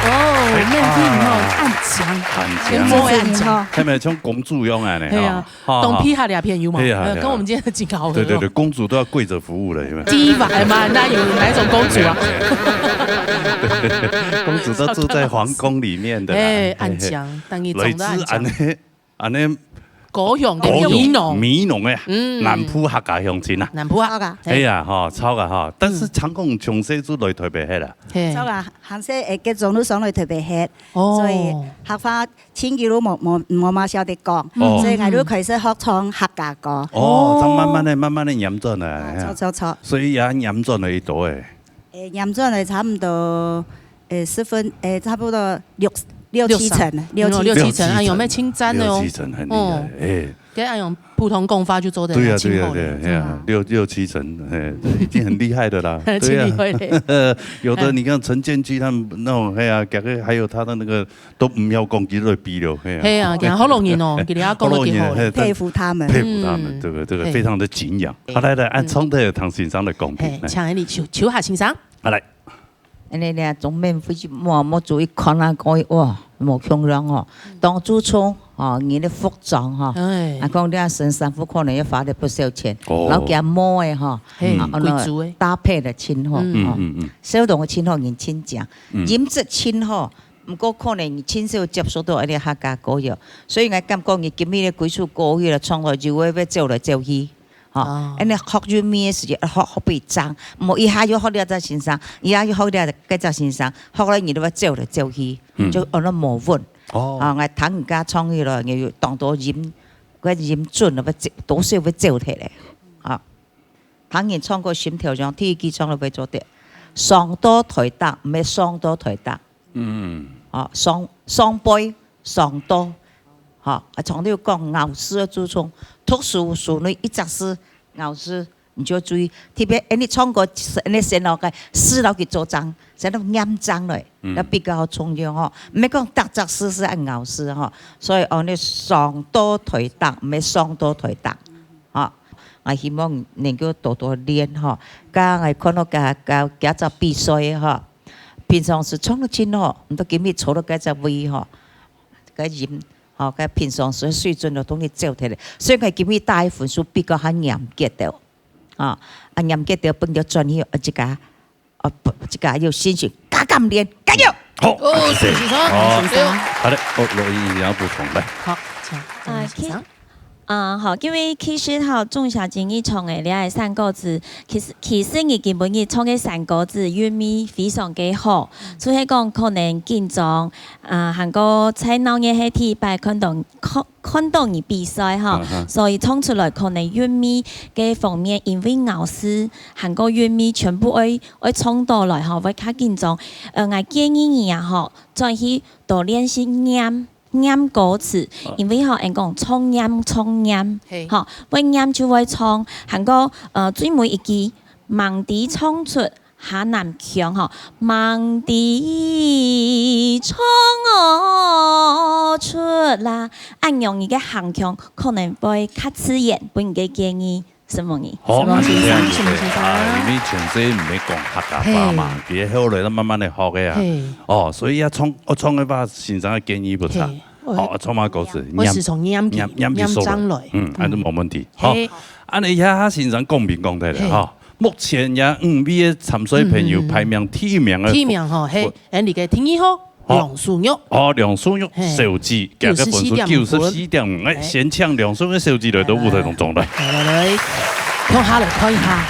哦，哎，恁靚哦，恁靚。恁靚。恁靚。係毋係像公主樣啊呢？係啊，哈。當皮下這片有無？係啊，呃，係啊。跟我們今天的景好合哦。對，對，對，公主都要跪著服務了，有沒有？Diva嘛，那有哪一種公主啊？公主都住在皇宮裡面的啦。哎，恁靚，但你長得恁靚。來自恁呢 恁呢高雄个美濃。高雄美濃个，嗯。南部客家鄉親啊。南部客家，係啊，吼，臭啊，吼。但是常講從細就來台北歇啦。嘿。臭啊，還細个，結種就上來台北歇，哦。所以客話盡久都無，無，無麼曉得講，哦。所以𠊎就開始學唱客家歌。哦，正慢慢个、慢慢个演轉來，啊，嘿啊。著，著，著。所以也演轉了一多誒。 誒，演轉來差毋多，誒，十分，誒，差不多六，六七成，六七成。哦，六七成，哎喲，蠻稱讚的哦。六七成很厲害，哦。哎。該恁樣普通講話就做得了，對啊，對啊，盡好了，對啊，哎呀，嗯。六，六七成，哎，已經很厲害的啦。盡厲害了。對啊。有的你看陳建霁他們那種，哎呀，感覺還有他的那個 都毋曉講，佢都會比了，嘿啊。係啊，佢好老人哦，佢等下講到幾好了。好老人，嘿，佩服他們。佩服他們，嗯。這個，這個非常的敬仰。嘿。好，來，來，按唱的唐先生來公平，嘿，來。請你，秋，秋霞先生。好，來。恁呢呢，總免費莫，莫注意看啊，講，哇，無共樣哦。當初穿，哦，你的服裝，哈，哎。啊，講你啊，身上不可能要花了不少錢，哦。然後給他摸的，哈，嘿，啊，貴族的。搭配的襯，哈，嗯。哦。嗯，嗯，嗯。相同的襯，哈，人親講，嗯。音質襯，哈， 毋過可能你盡少接觸到恁呢客家歌謠，所以𠊎感覺你今日个幾首歌曲啦，唱到有个會走來走去，吼，哦。恁樣學韻味个時節，學，學分佢正，毋好一下又學這隻先生，一下又學這，該隻先生，學了你都愛走來走去，嗯。就安到無穩。哦。啊，𠊎聽人家唱起來，你有當多音，該音準了，會走，多少會走忒咧。啊，聽人唱歌心頭上，第一句唱了會做得，上到台北，毋係上到台北。嗯。哦，上，上背，上到。吼，啊，常常講咬字个注重，讀書書內一隻字咬字，你就注意，特別，哎，你唱歌，哎，你先拿个字拿去做正，先拿唸正來，嗯。要比較重要吼。毋係講逐隻字係愛咬字吼，所以哦，你上到台北，毋係上到台北，吼。𠊎希望能夠多多練吼。剛剛𠊎看到个，个，个隻比賽吼，平常時唱得真好，毋過今日坐到該隻位吼，該音 吼，該平常時水準就同佢走忒咧。所以𠊎今日打个分數比較較嚴格个，啊，啊，嚴格个，分佢轉去，啊，自家，啊，不，自家有信心，加減練，加油！好，哦，謝謝。謝謝。好，謝謝。好嘞，哦，錄音也要補充，來。好，請，啊，請先生。其-，啊，好，因為其實吼，鍾小姐你唱个這个山歌子，其實，其實你今晡日唱个山歌子，韻味非常个好，就係講可能緊張，啊，還過在鬧熱个第一擺看到，看 看到你比賽吼，嗯哼。所以唱出來可能韻味个方面，因為咬字還過韻味全部愛，愛唱到來吼，會較緊張。呃，𠊎建議你啊吼，轉去多練習唸，唸歌詞，哦。因為吼，人講唱唸，唱唸，嘿。吼，會唸就會唱，還過，呃，最尾一句，吂知唱出 下南腔吼，吂知唱哦出啦，恁樣你个行腔可能會較自然，分你个建議，承蒙你。好，承蒙先生，那就這樣子，承蒙先生。啊，因為從細毋係講客家話嘛，嘿。佢後來慢慢个學个啊。嘿。哦，所以愛唱，愛唱个話，先生个建議不差。嘿。哦，唱嘛歌詞，我是從唸起，唸，唸起手來。唸上來。嗯，恁樣無問題。好，嘿。恁樣一下先生公平公道了嘿。哈。 目前這五位个參賽朋友嗯，嗯，嗯。排名第一名个，第一名吼，嘿，哦。𠊎俚个第二號，哦。梁淑玉。哦，梁淑玉嘿。小姐，佢个分數九十四點五分。九十四點五，哎，哎。先請梁淑玉小姐來到舞台當中來。好。來，來，來，共下來看一下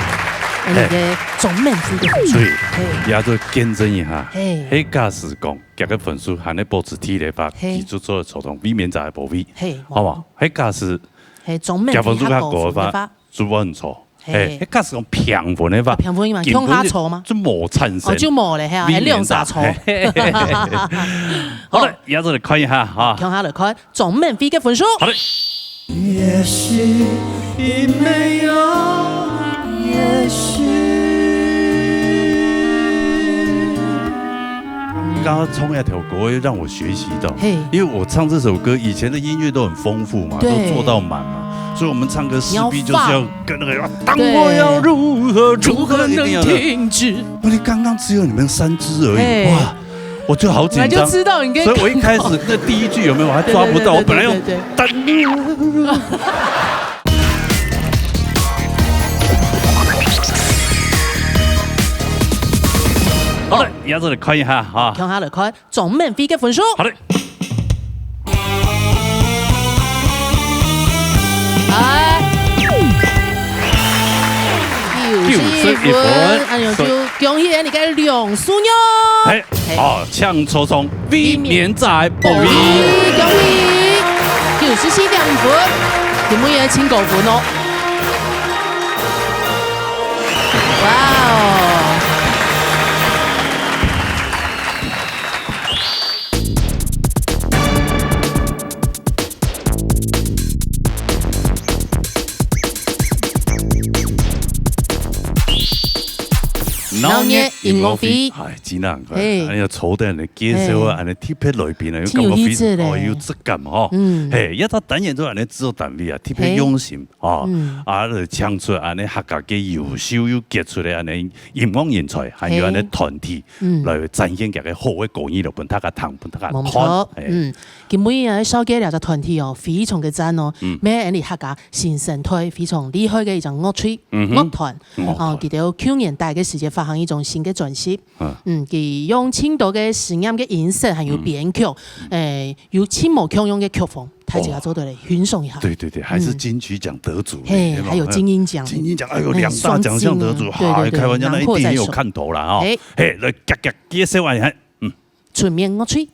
，𠊎俚个總滿分个分數。嘿。對，嘿。也就見證一下，嘿。嘿，假使講，佢个分數還能保持第一个話，嘿。佢就做得坐上衛冕者个寶位，嘿，好無？嘿，假使，嘿，總滿分佢分數較高个話，較高个話， 就毋會錯。嘿。嘿，該假使講平分个話，哦，平分嘛，共下坐嘛。根本就，就無產生。哦，就無了，嘿啊，衛冕者。兩儕坐。嘿，嘿，嘿，嘿。好了，好。也做得看一下哈。共下來看，總滿分个分數。好的。也許已沒有，也許。剛剛唱那條歌，讓我學習到，嘿。因為我唱這首歌，以前的音樂都很豐富嘛，對。都做到滿嘛。 所以我們唱歌勢必就是要跟那個，你要放。啊，當我要如何，對。如何，一定要的。如何能停止？問題剛剛只有你們三隻而已，嘿。哇，我就好緊張。我就知道你跟所以我一開始那第一句有沒有，我還抓不到，對，對，對，我本來要，對，對，對。好了，也做得看一下哈。共下來看，總滿分个分數。好的。 哎，九十一分，九十一分，哎喲，就恭喜𠊎俚个梁淑玉。哎，嘿。哦，請坐上衛冕者寶位。恭喜，恭喜，九十四點五分，今晡日盡高分哦。哇哦！ 鬧熱音樂會。哎，真難看，嘿。哎呀，坐等恁樣介紹啊，嘿。恁樣特別來賓啊，有感覺非常，真有意思嘞。哦，有質感吼。嗯。嘿，這隻單元做恁樣製作單位啊，特別用心。嘿。 哦，嗯。啊，就請出恁樣客家个優秀又傑出个恁樣音樂人才，還有恁樣團體，嘿。嗯。來展現佢个好个歌藝咯，分大家聽，分大家看。無錯，嘿。嗯，今晡日啊，紹介這隻團體哦，非常个讚哦，嗯。乜𠊎俚客家新生代非常厲害个一隻樂隊，嗯哼。樂團，嗯。哦，佢兜舊年底个時節發一張新个專輯。嗯。嗯，佢用盡多个實驗个音色，還有編曲，誒，有盡無共樣个曲風，大家做得來欣賞一下。對對對，還是金曲獎得主呢，嘿，對吧？還有金音獎。金音獎，哎喲，哎，兩大獎項得主，雙金啊，對對對，哈，開玩笑，那一定很有看頭啦，哦。嘿。嘿，來，遽遽介紹一下，嗯。春眠樂趣。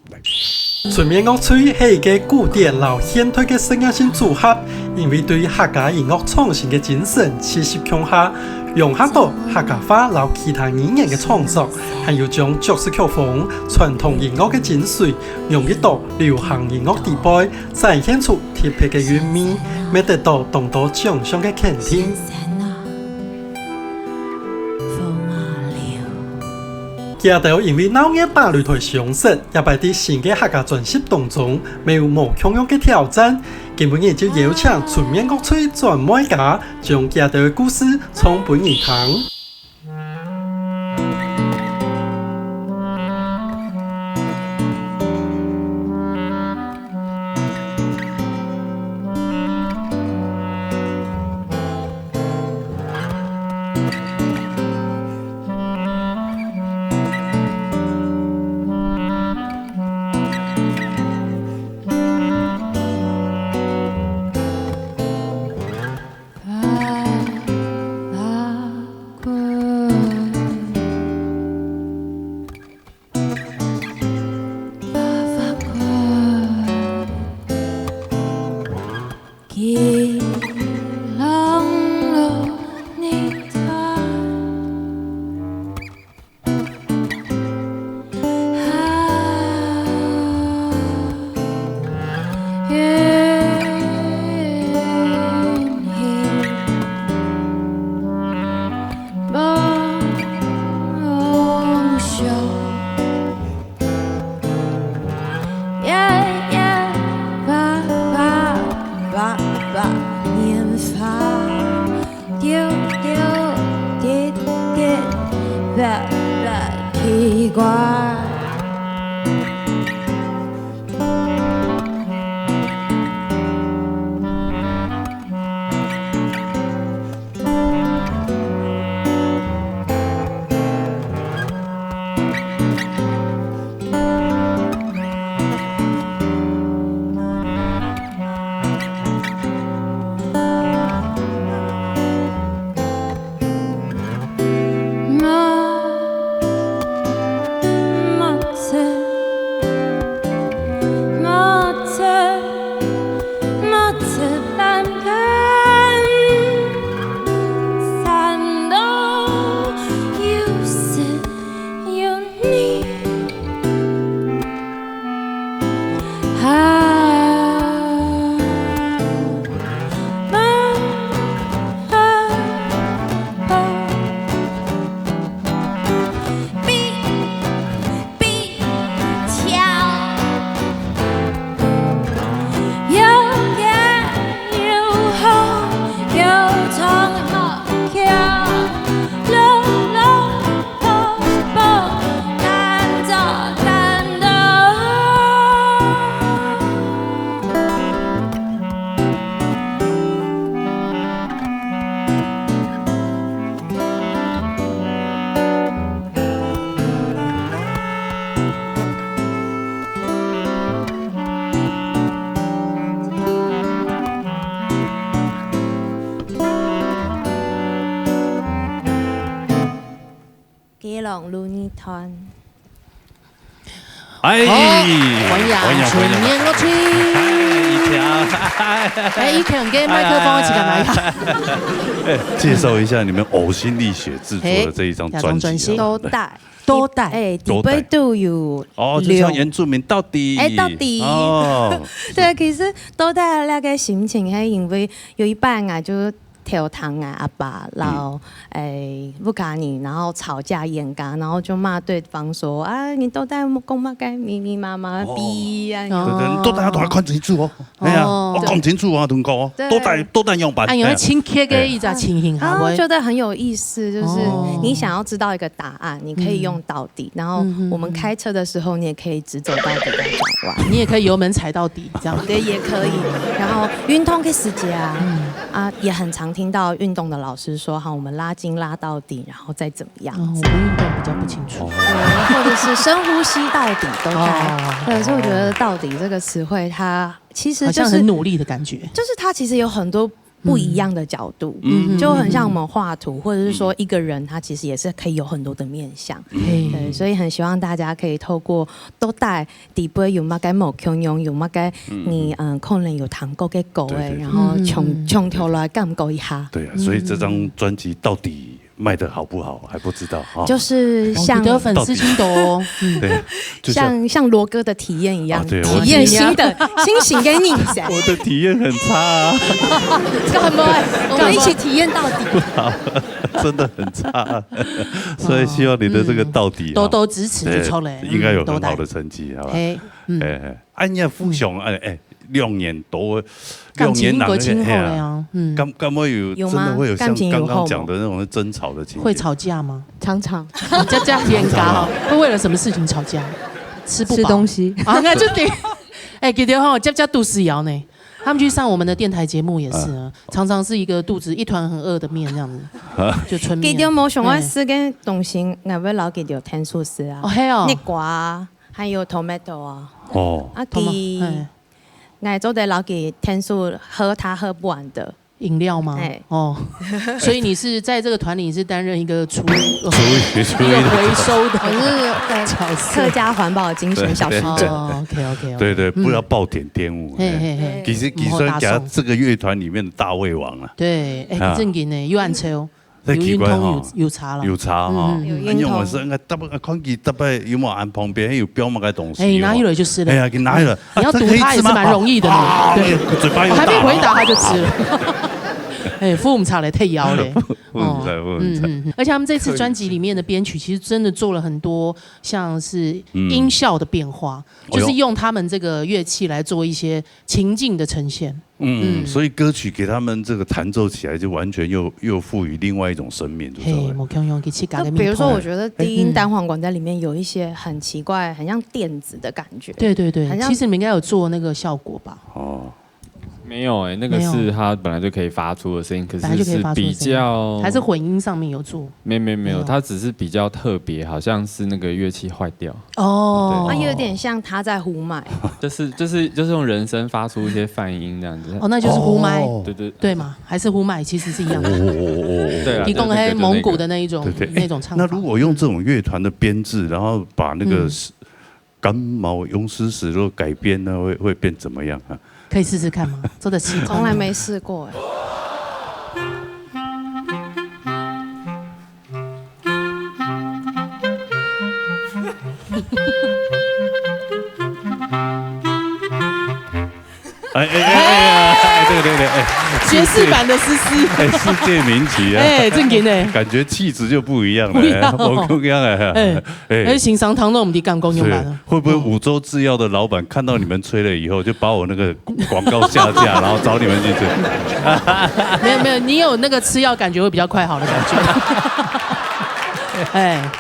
春眠樂趣係一個古典摎現代个實驗性組合，因為對客家音樂創新个精神持續共下，融合到客家話摎其他語言个創作，還有將爵士曲風、傳統音樂个精髓融入到流行音樂底背，展現出特別个韻味，乜得到當多獎項个肯定。 佢兜因為鬧熱芭蕾台相識，這擺在新个客家專輯當中，乜有無共樣个挑戰。今晡日就邀請春眠樂趣專門家，將佢兜个故事唱分你聽。 基隆路二段。哎，好，歡迎，歡迎，歡迎。春眠樂趣。哎，以前。哎，以前个麥克風是幹嘛呀？哎，介紹一下你們嘔心瀝血製作的這一張專輯啊。嘿，這張專輯。都帶。都帶。哎，底背都有哦，就像原住民到底。哎，到底。哦。對，其實都帶那個心情，還因為有一半啊，就是 頭堂啊，阿爸，然後，嗯。哎，不跟你，然後吵架冤家，然後就罵對方說：“啊，你到底講麼个？咪咪麻麻，哦。嗶嗶呀。”對，對，你到底愛同佢講清楚哦。哎呀，哦。我講清楚啊，同你講哦，對。到底，到底仰般？哎，有个親切个一隻情形，哎。然後覺得很有意思，就是哦。你想要知道一個答案，你可以用到底，嗯。然後我們開車的時候，你也可以直走到底再轉彎。嗯。你也可以油門踩到底，這樣。對，也可以。然後運動个時節啊，嗯。啊，也很常听到运动的老师说，哈，我们拉筋拉到底，然后再怎么样。哦，我不运动比较不清楚。对，或者是深呼吸到底都在。哦。对，所以我觉得到底这个词汇，它其实就是好像很努力的感觉。就是它其实有很多不一样的角度，嗯。就很像我们画图，或者是说一个人他其实也是可以有很多的面向。嗯。对，所以很希望大家可以透过都带底部有么个某共样，有么个你，嗯，可能有谈过个狗哎，对，对，对。然后从，嗯，嗯，嗯。从头来感觉一下。对啊，所以这张专辑到底卖得好不好还不知道哈。就是像，哦，你的粉丝心头哦。嗯。对，就像，像，像罗哥的体验一样，啊，对，我体验新的，新型给你一下。我的体验很差啊。干嘛？我们一起体验到底。不好，真的很差，所以希望你的这个到底哈，嗯，多多支持就出来，对，应该有很好的成绩，嗯，好吧？嘿，嗯。哎，哎，哎，你也分享，哎，哎，两年多，两年人，感情过真好了呀，嘿啊，嗯。敢，敢会有，有吗？真的会有像刚刚讲的那种争吵的情节？感情有好吗？会吵架吗？常常。哦，这，这样尴尬哦。会为了什么事情吵架？吃不饱。吃东西。啊，那就对。哎，其实吼，接接都是瑶呢。他们去上我们的电台节目也是啊，嗯。常常是一个肚子一团很饿的面这样子，就抻面。其实我上个四个东西，我会老给有天数是啊，哦，嘿哦。那个啊，还有 tomato 啊。哦。啊，tomato，其，嘿。 𠊎做得老给天数喝他喝不完的。饮料吗？哎。哦，所以你是在这个团里是担任一个厨，厨余，厨余的。一个回收的，我是，对，角色。客家环保精神小使者。对，对，对。哦，OK，OK，OK。对，对，嗯。不要暴殄天物，嘿，哎。嘿，嘿。其实，其实算给他这个乐团里面的大胃王啊。对，哎，啊。正经呢，又按车哦。 在奇怪哈，有运动有，有差了。有差哈。嗯，嗯。有运动。因为我是应该大概看佢大概有没有按旁边，还有标么个东西。哎，拿起来就是了。哎呀，给拿起来。你要堵它也是蛮容易的呢。啊，这可以吃吗？对。哎，嘴巴又大了。我还没回答他就吃了。哎，服务差嘞，太妖嘞。服务差，哦，服务差。嗯，嗯，嗯。而且他们这次专辑里面的编曲，其实真的做了很多像是音效的变化，嗯。就是用他们这个乐器来做一些情境的呈现。 嗯，嗯。所以歌曲给他们这个弹奏起来，就完全又，又赋予另外一种生命，对不对？嘿，无共样，佢自家个味道。就比如说，我觉得低音单簧管在里面有一些很奇怪，很像电子的感觉。对，对，对，很像。其实你们应该有做那个效果吧？哦。没有欸，那个是它本来就可以发出的声音，没有。可是是比较，本来就可以发出的声音，还是混音上面有做？没有，没有，没有，没有。它只是比较特别，好像是那个乐器坏掉。 哦。对。啊，有点像他在呼麦。就是，就是，就是用人声发出一些泛音这样子。哦，那就是呼麦。哦。对，对。对嘛？还是呼麦其实是一样的。哦，哦，哦，哦，哦。对啦，你讲的蒙古的那一种，对，对，对。那种唱法。那如果用这种乐团的编制，然后把那个，嗯。 感冒用诗词如果改编呢，会，会变怎么样啊？可以试试看吗？做得试看吗？从来没试过欸。哎，哎，哎，哎，哎，这个，这个，哎，爵士版的诗诗。哎，世界名曲啊。哎，正经的。感觉气质就不一样了，不一样哦。哎，不一样哎。哎，哎。哎，欣赏糖都毋知敢讲用完了。是，会不会五洲制药的老板看到你们吹了以后，就把我那个广告下架，然后找你们去吹？没有，没有，你有那个吃药感觉会比较快好的感觉。哎。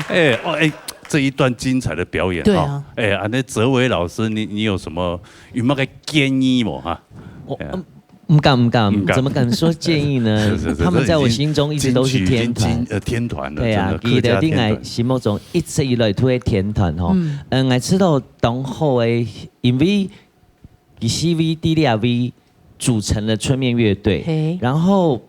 哎，哦，哎，这一段精彩的表演哈，对啊。哎，啊，那哲维老师，你，你有什么 有没有个建议无哈？我，哎呀。嗯，不敢，不敢，不敢。怎么敢说建议呢？是，是，是，他们在我心中一直都是天团。这已经金曲，已经金，呃，天团了，对啊，真的，客家天团。佢等在𠊎心目中一直以來都係天團吼。嗯。嗯，𠊎知道當好个，因為佢四位弟弟啊位組成了春面樂隊，嘿。然後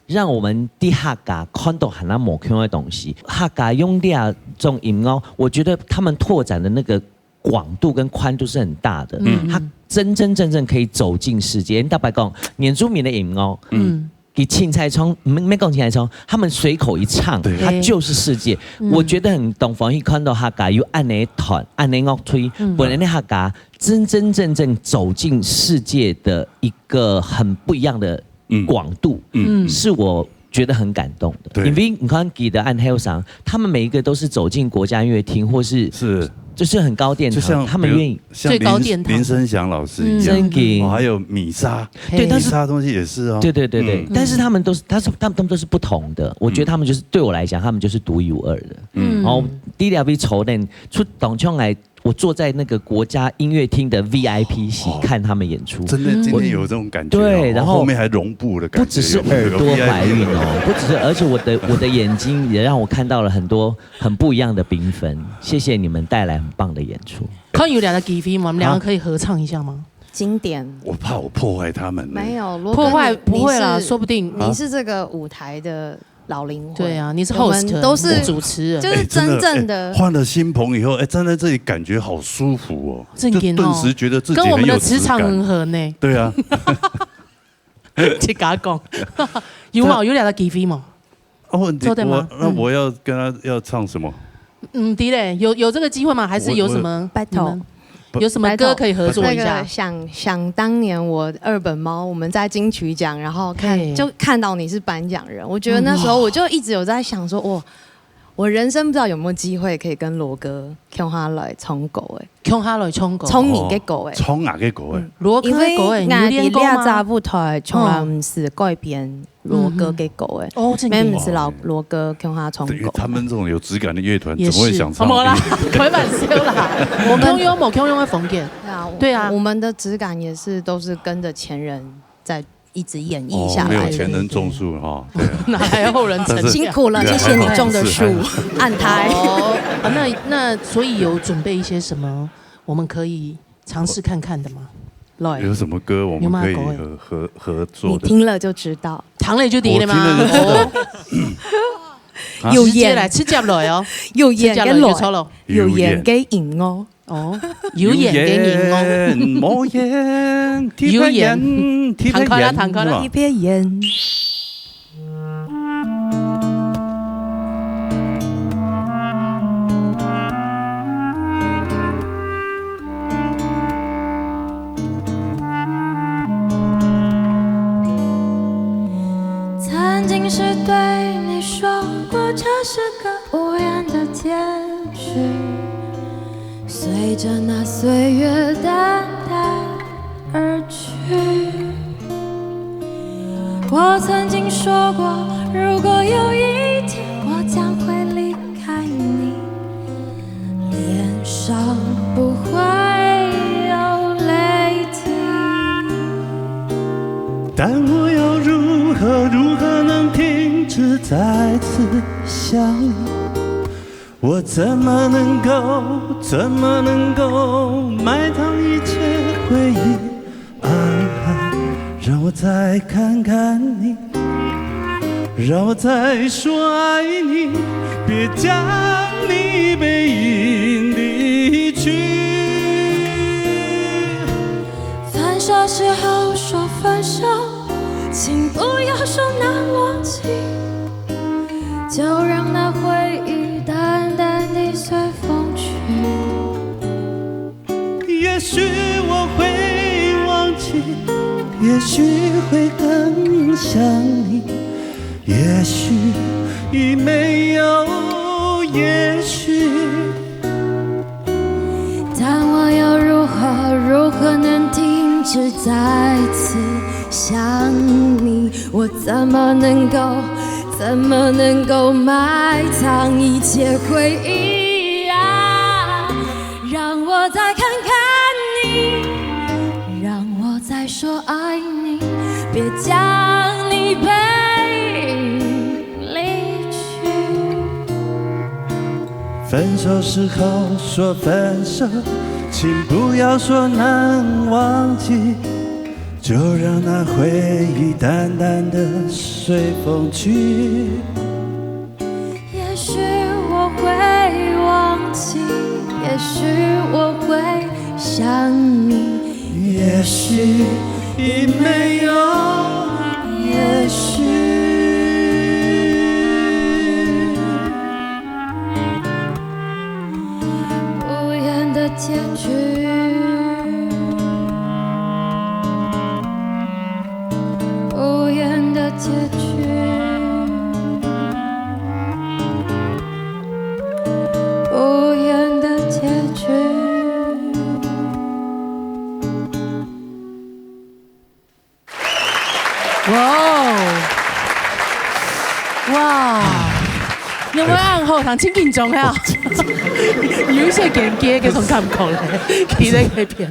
讓我們在客家看到很多無共个東西。客家用這種音樂，我覺得他們拓展的那個廣度跟寬度是很大的。嗯。他真真正正可以走進世界。坦白講，原住民的音樂，嗯。佢凊彩唱，沒，沒講凊彩唱，他們隨口一唱，對。它就是世界。嗯。我覺得很當歡喜看到客家有恁呢團，恁呢樂隊，嗯。本來的客家真真正正走進世界的一個很不一樣的 嗯。廣度，嗯。是我覺得很感動的。對。因為你看，記得恁後生，他們每一個都是走進國家音樂廳，或是，是。就是很高殿堂，就像，他們願意。比如，像林，最高殿堂。林生祥老師一樣，嗯。真的。哦，還有米莎，對，但是，米莎的東西也是哦。對，對，對，對，嗯。但是他們都是，他是，他們，他們都是不同的。我覺得他們就是，嗯。對我來講，他們就是獨一無二的。嗯。然後，第二位抽練出當像來我坐在那个国家音乐厅的V I P席看他们演出。真的，今天有这种感觉哦，对，然后后面还绒布的感觉，不只是耳朵怀孕哦，有没有？V I P的。不只是，而且我的，我的眼睛也让我看到了很多很不一样的缤纷。谢谢你们带来很棒的演出。可以有两个 G V 吗？我们两个可以合唱一下吗？经典。我怕我破坏他们呢。没有，罗哥，破坏，你，不会啦，你是，说不定。你是这个舞台的老灵魂。对啊，你是 host，我们都是，你是主持人。就是真正的。哎，真的，哎，换了新棚以后，哎，站在这里感觉好舒服哦，正经哦，就顿时觉得自己很有质感。跟我们的磁场很合呢。对啊。自家讲。有吗？有两个 G V 吗？哦，你，做得吗？我，那我要跟他要唱什么？嗯，对嘞，有，有这个机会吗？还是有什么，我，我，你们有什么歌可以合作一下？那个想，想当年我二本猫，我们在金曲奖，然后看，嘿。就看到你是颁奖人，我觉得那时候我就一直有在想说，哇，我人生不知道有没有机会可以跟罗哥共下来唱歌欸。共下来唱歌。唱你个歌欸。哦，唱我个歌欸。嗯。罗哥个歌欸，因为你有练过吗？我在这个舞台从来不是改编 罗哥个歌欸。嗯哼。哦，真的。乜毋係老，罗哥共下唱歌。对，他们这种有质感的乐团，也是。怎么会想唱？哦，没啦，开玩笑啦。我们共样，无共样的风格。对啊，我，对啊。我们的质感也是都是跟着前人在一直演绎下来的。哦，没有前人种树哈，对啊。哪来后人乘凉？辛苦了，谢谢你种的树，但是，暗台。哦，啊，那，那所以有准备一些什么，我们可以 尝试看看的吗？来。有什么歌我们可以合，有吗？合，合作的？你听了就知道。听了就知了吗？我听了就知道。哦。啊？有缘。直接来，直接来哦。有缘个來。直接來，有错咯。有缘个人哦。哦，有缘个人哦。有缘，无缘，特别缘，有缘。弹开啦，弹开啦。是吧？特别缘。 曾经是对你说过，这是个无言的结局，随着那岁月淡淡而去。我曾经说过，如果有一天我将会离开你，脸上不会有泪滴。但我要如何，如何能停止再次想你？我怎么能够，怎么能够埋葬一切回忆？啊，让我再看看你，让我再说爱你，别将你背影离去。分手时候说分手，请不要说难忘记，就让那回忆淡淡地随风去。 也许我会忘记，也许会更想你，也许已没有也许。但我又如何，如何能停止再次想你？我怎么能够，怎么能够埋葬一切回忆啊？ 让我再看看你，让我再说爱你，别将你背影离去。分手时候说分手，请不要说难忘记，就让那回忆淡淡地随风去。 也许我会忘记，也许我会想你，也许已没有也许。无言的结局。 无言的结局，无言的结局。哇哦！哇！有没有暗号？好像真紧张啊！有一些尴尬个種感覺咧，企在那邊。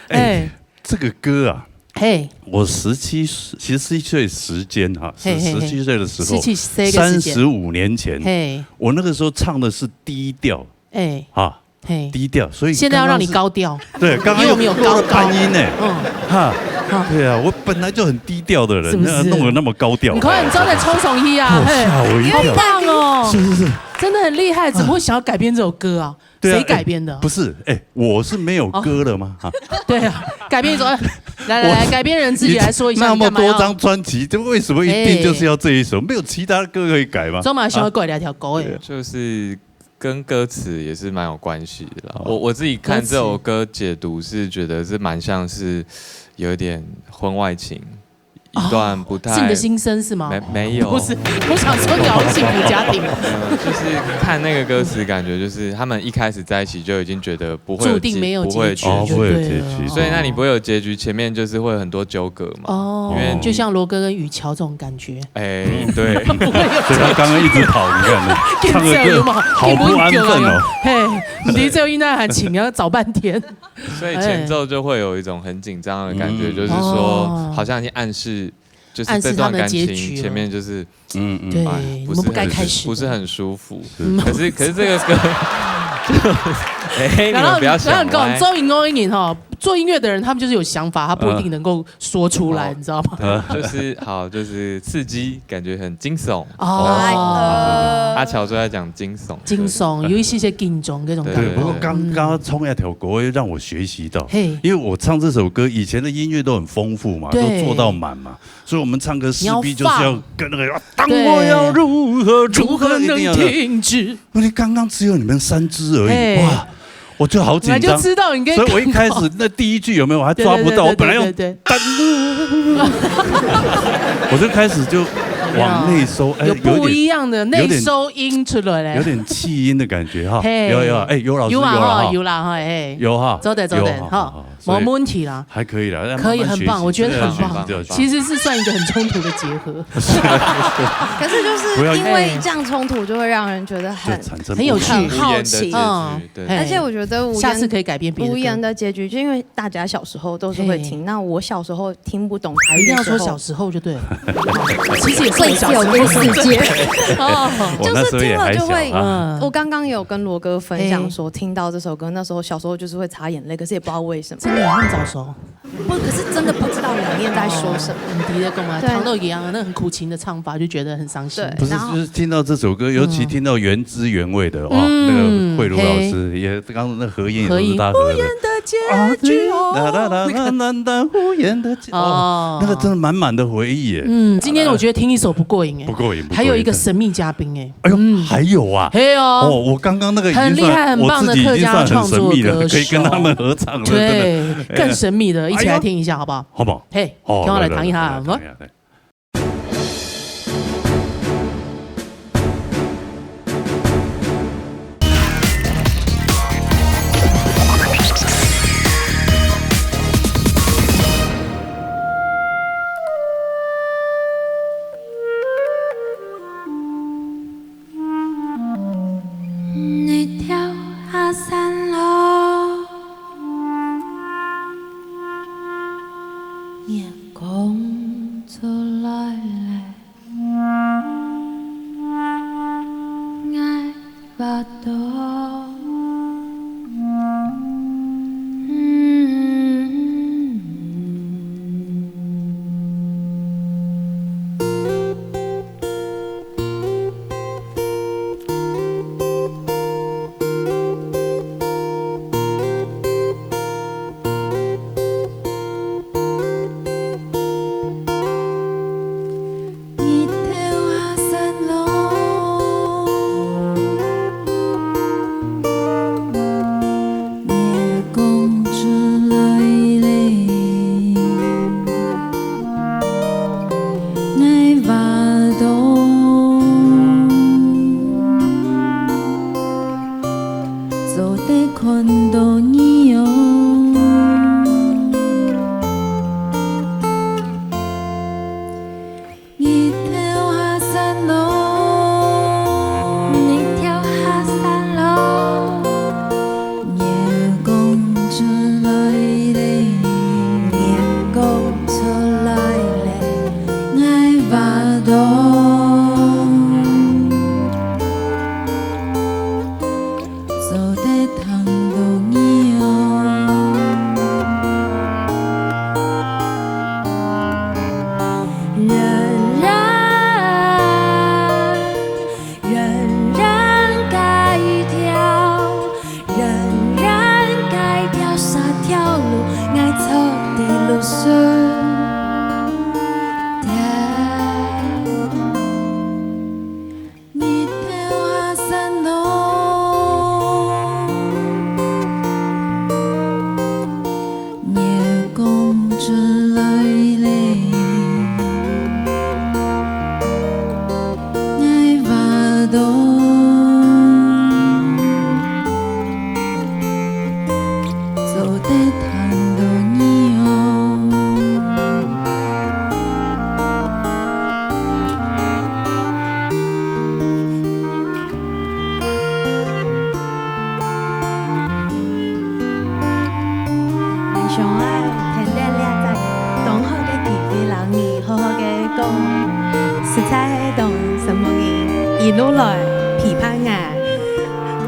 哎，哎，這個歌啊，嘿，我十七歲，其實十七歲時間哈，是嘿嘿嘿，十七歲的時候，十七歲的時間。三十五年前，嘿，我那個時候唱的是低調，哎，啊，嘿，低調，所以現在要讓你剛剛是高調，對，剛剛又又沒有高調。落了半音呢，嗯，哈，哈，對啊，我本來就很低調的人，是不是？那弄得那麼高調，你看你正在衝上去啊，嘿，好，嚇我一跳。好棒哦，是是是，真的很厲害，怎麼會想要改編這首歌啊？對啊，誰改編的？哎，不是，哎，我是沒有歌了嗎？哈，對啊，改編一首，哎，來來來，我改編人自己來說一下，那麼多張專輯，你幹嘛要，這為什麼一定就是要這一首？哎，沒有其他歌可以改嗎？周馬想要改兩條歌，哎，啊，就是跟歌詞也是蠻有關係的啦。哦。我，我自己看這首歌解讀是覺得是蠻像是有一點婚外情，一段不太，哦，是你的心聲是嗎？沒，沒有。不是，我想說你要幸福家庭。嗯，就是看那個歌詞，感覺就是他們一開始在一起就已經覺得不會有結，注定沒有結局，不會有結局。哦，不會有結局。所以那你不會有結局，前面就是會有很多糾葛嘛。哦，因為你，就像羅哥跟雨喬這種感覺。哎，對。所以他剛剛一直跑，你看，唱個歌，好不安分哦。嘿，你這應該還請要找半天。所以前奏就會有一種很緊張的感覺，哎，就是說，哦，好像已經暗示，就是這段感情前面就是，暗示他們的結局了。嗯，嗯。對，哎，不是很，你們不該開始的。不是很舒服。嗯。可是，可是這個歌，就，哎，你們不要想歪。然後，然後你講，做音樂的人吼，做音樂的人，他們就是有想法，他不一定能夠說出來，嗯。你知道嗎？嗯。就是，好，就是刺激，感覺很驚悚。哦。哎，呃。阿喬最愛講驚 驚悚，驚悚，對。有一些些緊張這種感覺。對，對，對。不過剛，嗯。剛剛唱那條歌，又讓我學習到，嘿。因為我唱這首歌，以前的音樂都很豐富嘛，對。都做到滿嘛，所以我們唱歌勢必就是要跟那個，你要放。啊，當我要如何，對。如何，如何，一定要這樣。如何能停止？問題剛剛只有你們三支而已，嘿。哇，我就好緊張。本來就知道你跟，所以我一開始那第一句有沒有，我還抓不到，對，對，對，我本來要，對，對，對。我就開始就往內收，哎，有點，有不一樣的內收音出來咧。有點氣音的感覺哈。嘿。有，有，哎，有老師，有啊，有了哈。有啦哈，哎。有哈。做得，做得，有哈，哈。好，好，好，所以無問題啦。還可以啦，要慢慢學習，可以，很棒，我覺得很棒。真的要學習，真的要學習。其實是算一個很衝突的結合。可是就是因為這樣衝突，就會讓人覺得很，就產生很有趣。很好奇。無言的結局，嗯，對。嘿。而且我覺得無言，下次可以改編別的歌。無言的結局，就因為大家小時候都是會聽，嘿。那我小時候聽不懂台語的時候，一定要說小時候就對了。其實也是我小時候。最久的時間。哦。我那時候也還小啊。就是聽了就會，嗯。我剛剛有跟羅哥分享說，嘿。聽到這首歌，那時候小時候就是會擦眼淚，可是也不知道為什麼。真的有那麼早熟？不，可是真的不知道裡面在說什麼。哦，你在幹嘛？對。唱到一樣，那很苦情的唱法，就覺得很傷心。對，不是，然後就是聽到這首歌，尤其聽到原汁原味的，嗯。哇，那個慧茹老師，嗯，嘿。也，剛剛那合音也都是她合的。合音。無言的結局哦。啊，對，啦啦啦啦啦啦，無言的結，哦，哦。那個真的滿滿的回憶耶。嗯，今天我覺得聽一首不過癮哎，不過癮，不過癮。還有一個神秘嘉賓哎。 哎呦，嗯。還有啊？嘿哦。哦，我剛剛那個已經算，很厲害很棒的客家創作歌手。我自己已經算很神秘了，可以跟他們合唱了，真的。對，哎。更神秘的，一起來聽一下好不好？哎呦。好不好？嘿，哦，跟我來談一下，來，來，來，來，來。實在係當承蒙你一路來陪伴𠊎，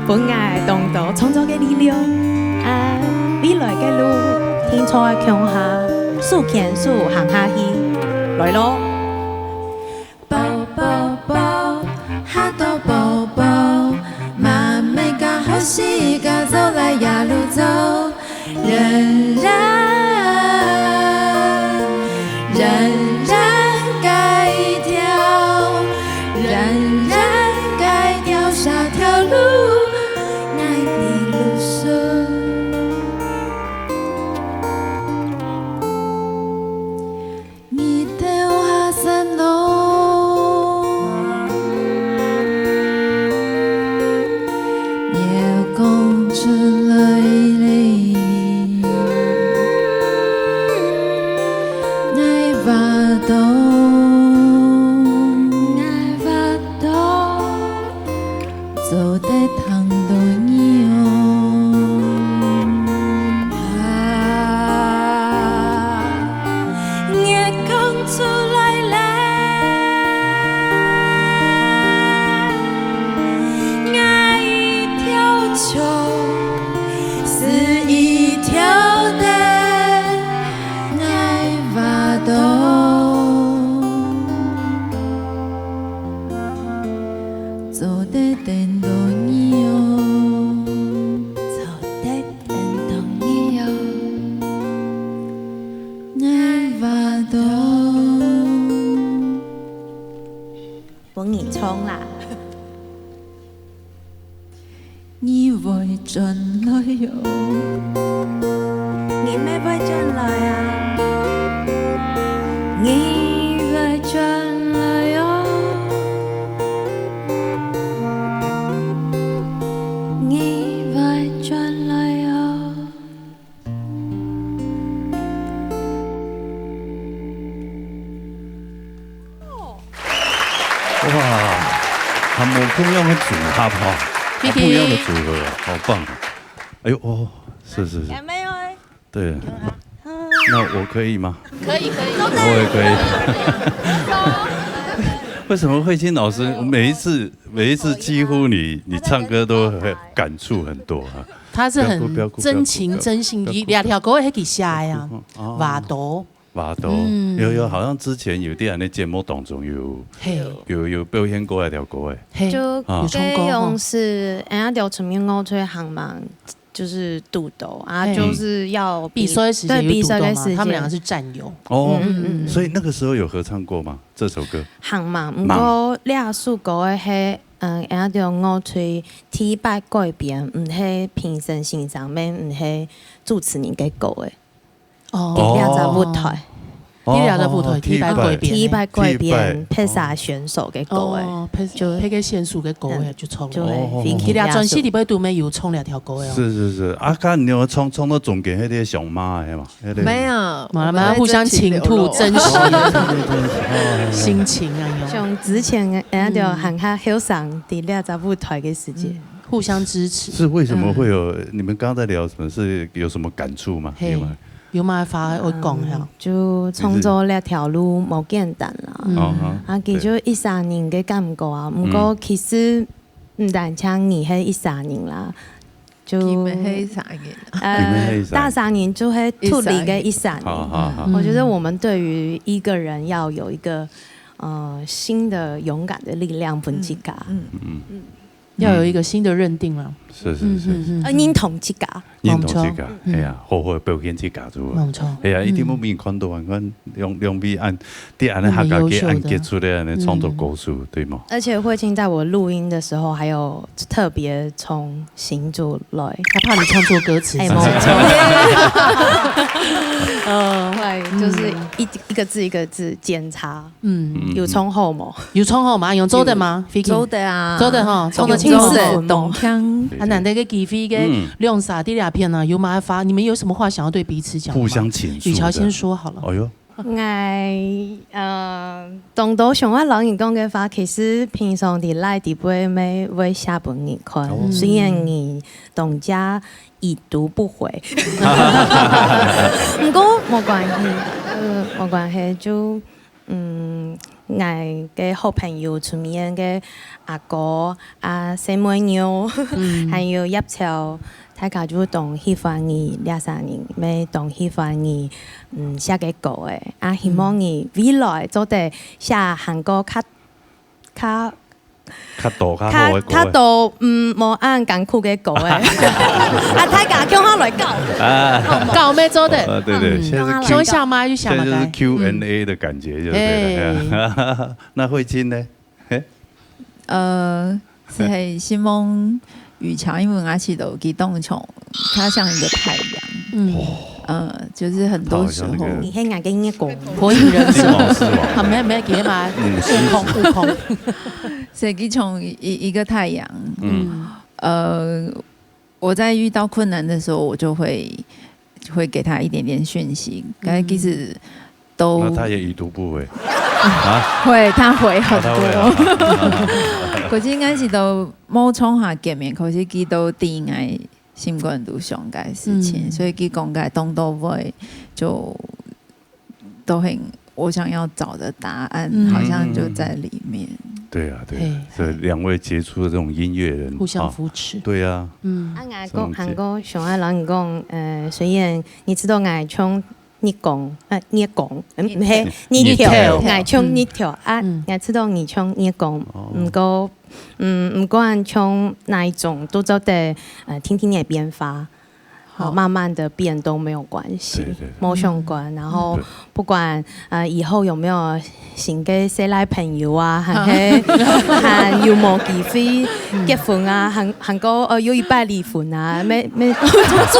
分𠊎當多創作个力量。啊，未來个路，定著愛共下手牽手行下去。來咯！ 寶寶寶，哈囉寶寶，媽媽个好時間，走來呀路走，人人人人該跳，人人該跳啥跳路，愛的路數。 日頭下山路，月光出來咧，𠊎話到，𠊎話到。 做得聽到你哦。啊，月光出來咧，𠊎一條蟲，係一條蝶，𠊎話到。 做得等到你哦，做得等到你哦，𠊎話到。分你唱啦。你會轉來哦。你乜會轉來啊？你會轉來哦。 你會轉來哦。哇，很無共樣个組合哈，很不一樣的組合啊，好棒！哎呦哦，是是是。 對，那我可以嗎？可以可以。我也可以。為什麼慧清老師每一次每一次幾乎你你唱歌都很感觸很多啊？他是很真情真性，你兩條歌係佢寫个啊，話到。話到，有有，好像之前有在恁个節目當中有有有表現過那條歌哎。嘿，就有唱過。該樣係，哎呀，條出面我最行嘛。 就是堵到啊，就是要比賽的時間有堵到嘛，對，比賽的時間。他們兩個是戰友。哦，嗯嗯嗯。所以那個時候有合唱過嗎？這首歌？行嘛，毋過這首歌个係，嗯，𠊎對樂隊第一擺改編，毋係評審先生，也毋係主持人个歌个。 哦。第二隻舞台。哦，第二隻舞台，第一擺改編个。第一擺改編，第一擺。別儕選手个歌个。哦，別就別个選手个歌个，就唱。就係，哦，哦，哦。其實專輯裡背都沒有唱這條歌个哦。是是是，啊，看你有唱唱到中間那個想罵个嘛，那個。沒有，沒有，我們互相傾吐真實的心情啊，有。像之前，哎，就還較後生，第二隻舞台个時間。互相支持。是為什麼會有，你們剛剛在聊什麼？是有什麼感觸嗎？嘿。有嗎？ 有麼个話愛講呀？嗯，就創作這條路無簡單啦。嗯。啊哈，啊，佢就一儕人个感覺啊，毋過其實毋單淨你係一儕人啦，就佢乜係一儕人。呃，佢乜係一儕人。大儕人就係團隊个一儕人。好好好。我覺得我們對於一個人要有一個，呃，新的勇敢的力量分自家。嗯。嗯。 要有一個新的認定了。是是是。嗯嗯嗯。呃，認同自家。認同自家，嗯。哎呀，好好表現自家，對無？沒錯。哎呀，一定無人看到啊，看兩兩位恁，在恁个客家界恁傑出个恁个創作歌手，對無？而且慧清在我錄音的時候，還有特別從新竹來。他怕你唱錯歌詞。哎，沒錯。呃，會，就是一一個字一個字檢查。 嗯。有唱好無？有唱好嗎？有做得嗎？Vicky？做得啊。做得哈，唱得清楚。當清楚。啊，難得个機會个，兩儕在這片啊，有麼个話，你們有什麼話想要對彼此講嗎？互相傾訴的。雨喬先說好了。哎喲。𠊎，呃，當多想愛摎你講个話，其實平常在賴裡背乜會寫分你看。哦。雖然你當下已讀不回。毋過無關係，呃，無關係，就 嗯， 𠊎个好朋友出面个阿哥啊，細妹妞，還有葉超，大家就當喜歡你，這三人乜當喜歡你，嗯，寫个歌誒。啊，希望你未來做得寫還過較，較，較多較好个歌誒。較，較多，嗯，無恁艱苦个歌誒。啊，大家共下來搞。啊。搞乜做得。呃，對，對，嗯，現在是共下來搞。Q，現在是Q and A的感覺，就對了。嘿。那慧清呢？嘿？呃，係希望雨強，因為𠊎試著佢當像，他像一個太陽。嗯。呃，就是很多時候。他好像那個你係𠊎个月光。火影忍者。帝王之王。啊，沒有，沒有，給他嘛，悟空，悟空。所以佢像一，一個太陽。嗯。呃，我在遇到困難的時候，我就會，會給他一點點訊息，但是其實都那他也已讀不回。啊？會，他回很多。啊，他回啊。可是應該是都無常下見面，可是佢都知𠊎心肝肚想个事情，嗯。所以佢講个當多話，就都很，我想要找的答案，嗯。好像就在裡面。對啊，對啊，嘿。這兩位傑出的這種音樂人，互相扶持。啊，對啊。嗯。啊，𠊎講，這種傑-還過想愛摎你講，呃，雖然你知道𠊎像日光，呃，月光，嗯，毋係，日頭，日頭。𠊎像日頭，啊，嗯。𠊎知道你像月光，哦。毋過，嗯，毋管像哪一種，都做得，呃，定定仔變化。 好。呃，慢慢地變都沒有關係，對，對，對。無相關。然後對。不管，呃，以後有沒有新个細賴朋友啊，還係，還有無機會結婚啊，還，還過，呃，有一擺離婚啊，沒，沒，做，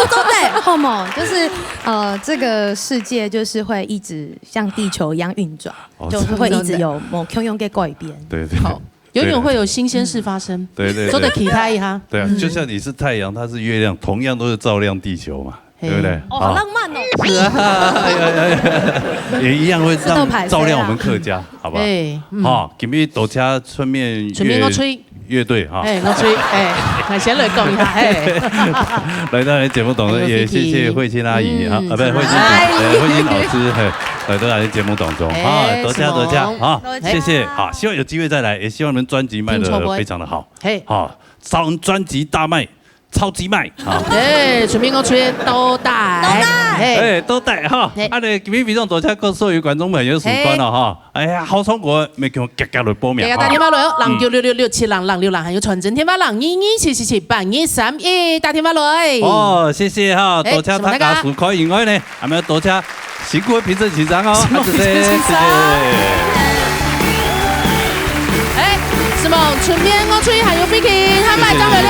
做得，好無？就是，呃，這個世界就是會一直像地球一樣運轉，哦，就是會一直有無共樣个改變。對，對。好。 永遠會有新鮮事發生。對，對，對。做得期待一下。對啊，嗯。就像你是太陽，他是月亮，同樣都是照亮地球嘛，嘿。對不對？哦，好。好浪漫哦。是啊，哎呀，哎呀，也一樣會讓，這都拍攝啊。照亮我們客家，好不好？哎，嗯。好，今日多謝春面樂，春面樂隊。樂隊哈。哎，樂隊，哎，來先來講一下，嘿。來到咱節目當中，來到也謝謝慧清阿姨啊，嗯。啊，不是，慧清，哎。呃，慧清老師，嘿，來到咱節目當中，哎，啊，多謝，什麼？多謝，好。 哎。謝謝，好，希望有機會再來，也希望你們專輯賣得非常的好。嘿。好，專，專輯大賣，超級賣，好。哎，春面樂隊都帶。都帶。嘿。哎，都帶哈。嘿。啊，你今日非常多謝各位觀眾朋友收看了哈。哎呀，好唱歌，每個人遽遽來報名哈。大家打電話來哦，嗯。零九六六六七零零六零，還有傳真電話零二二七七七八二三一，打電話來。哦，謝謝哈，哎，多謝大家收看以外呢， 還有多謝辛苦的評審先生哦，辛苦的評審先生。啊，謝謝，謝謝。哎，承蒙春面樂隊還有慧清，下擺再會了。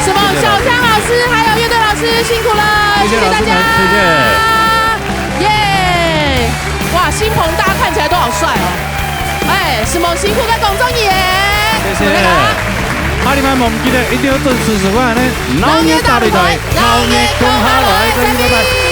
承蒙小江老師還有樂隊老師，辛苦了，謝謝大家。謝謝老師們，謝謝。耶！哇，新朋大家看起來都好帥哦。哎，承蒙辛苦个工作人員。謝謝。下禮拜毋記得一定要準時收看呢，鬧熱大擂台，鬧熱共下來，再見，拜拜。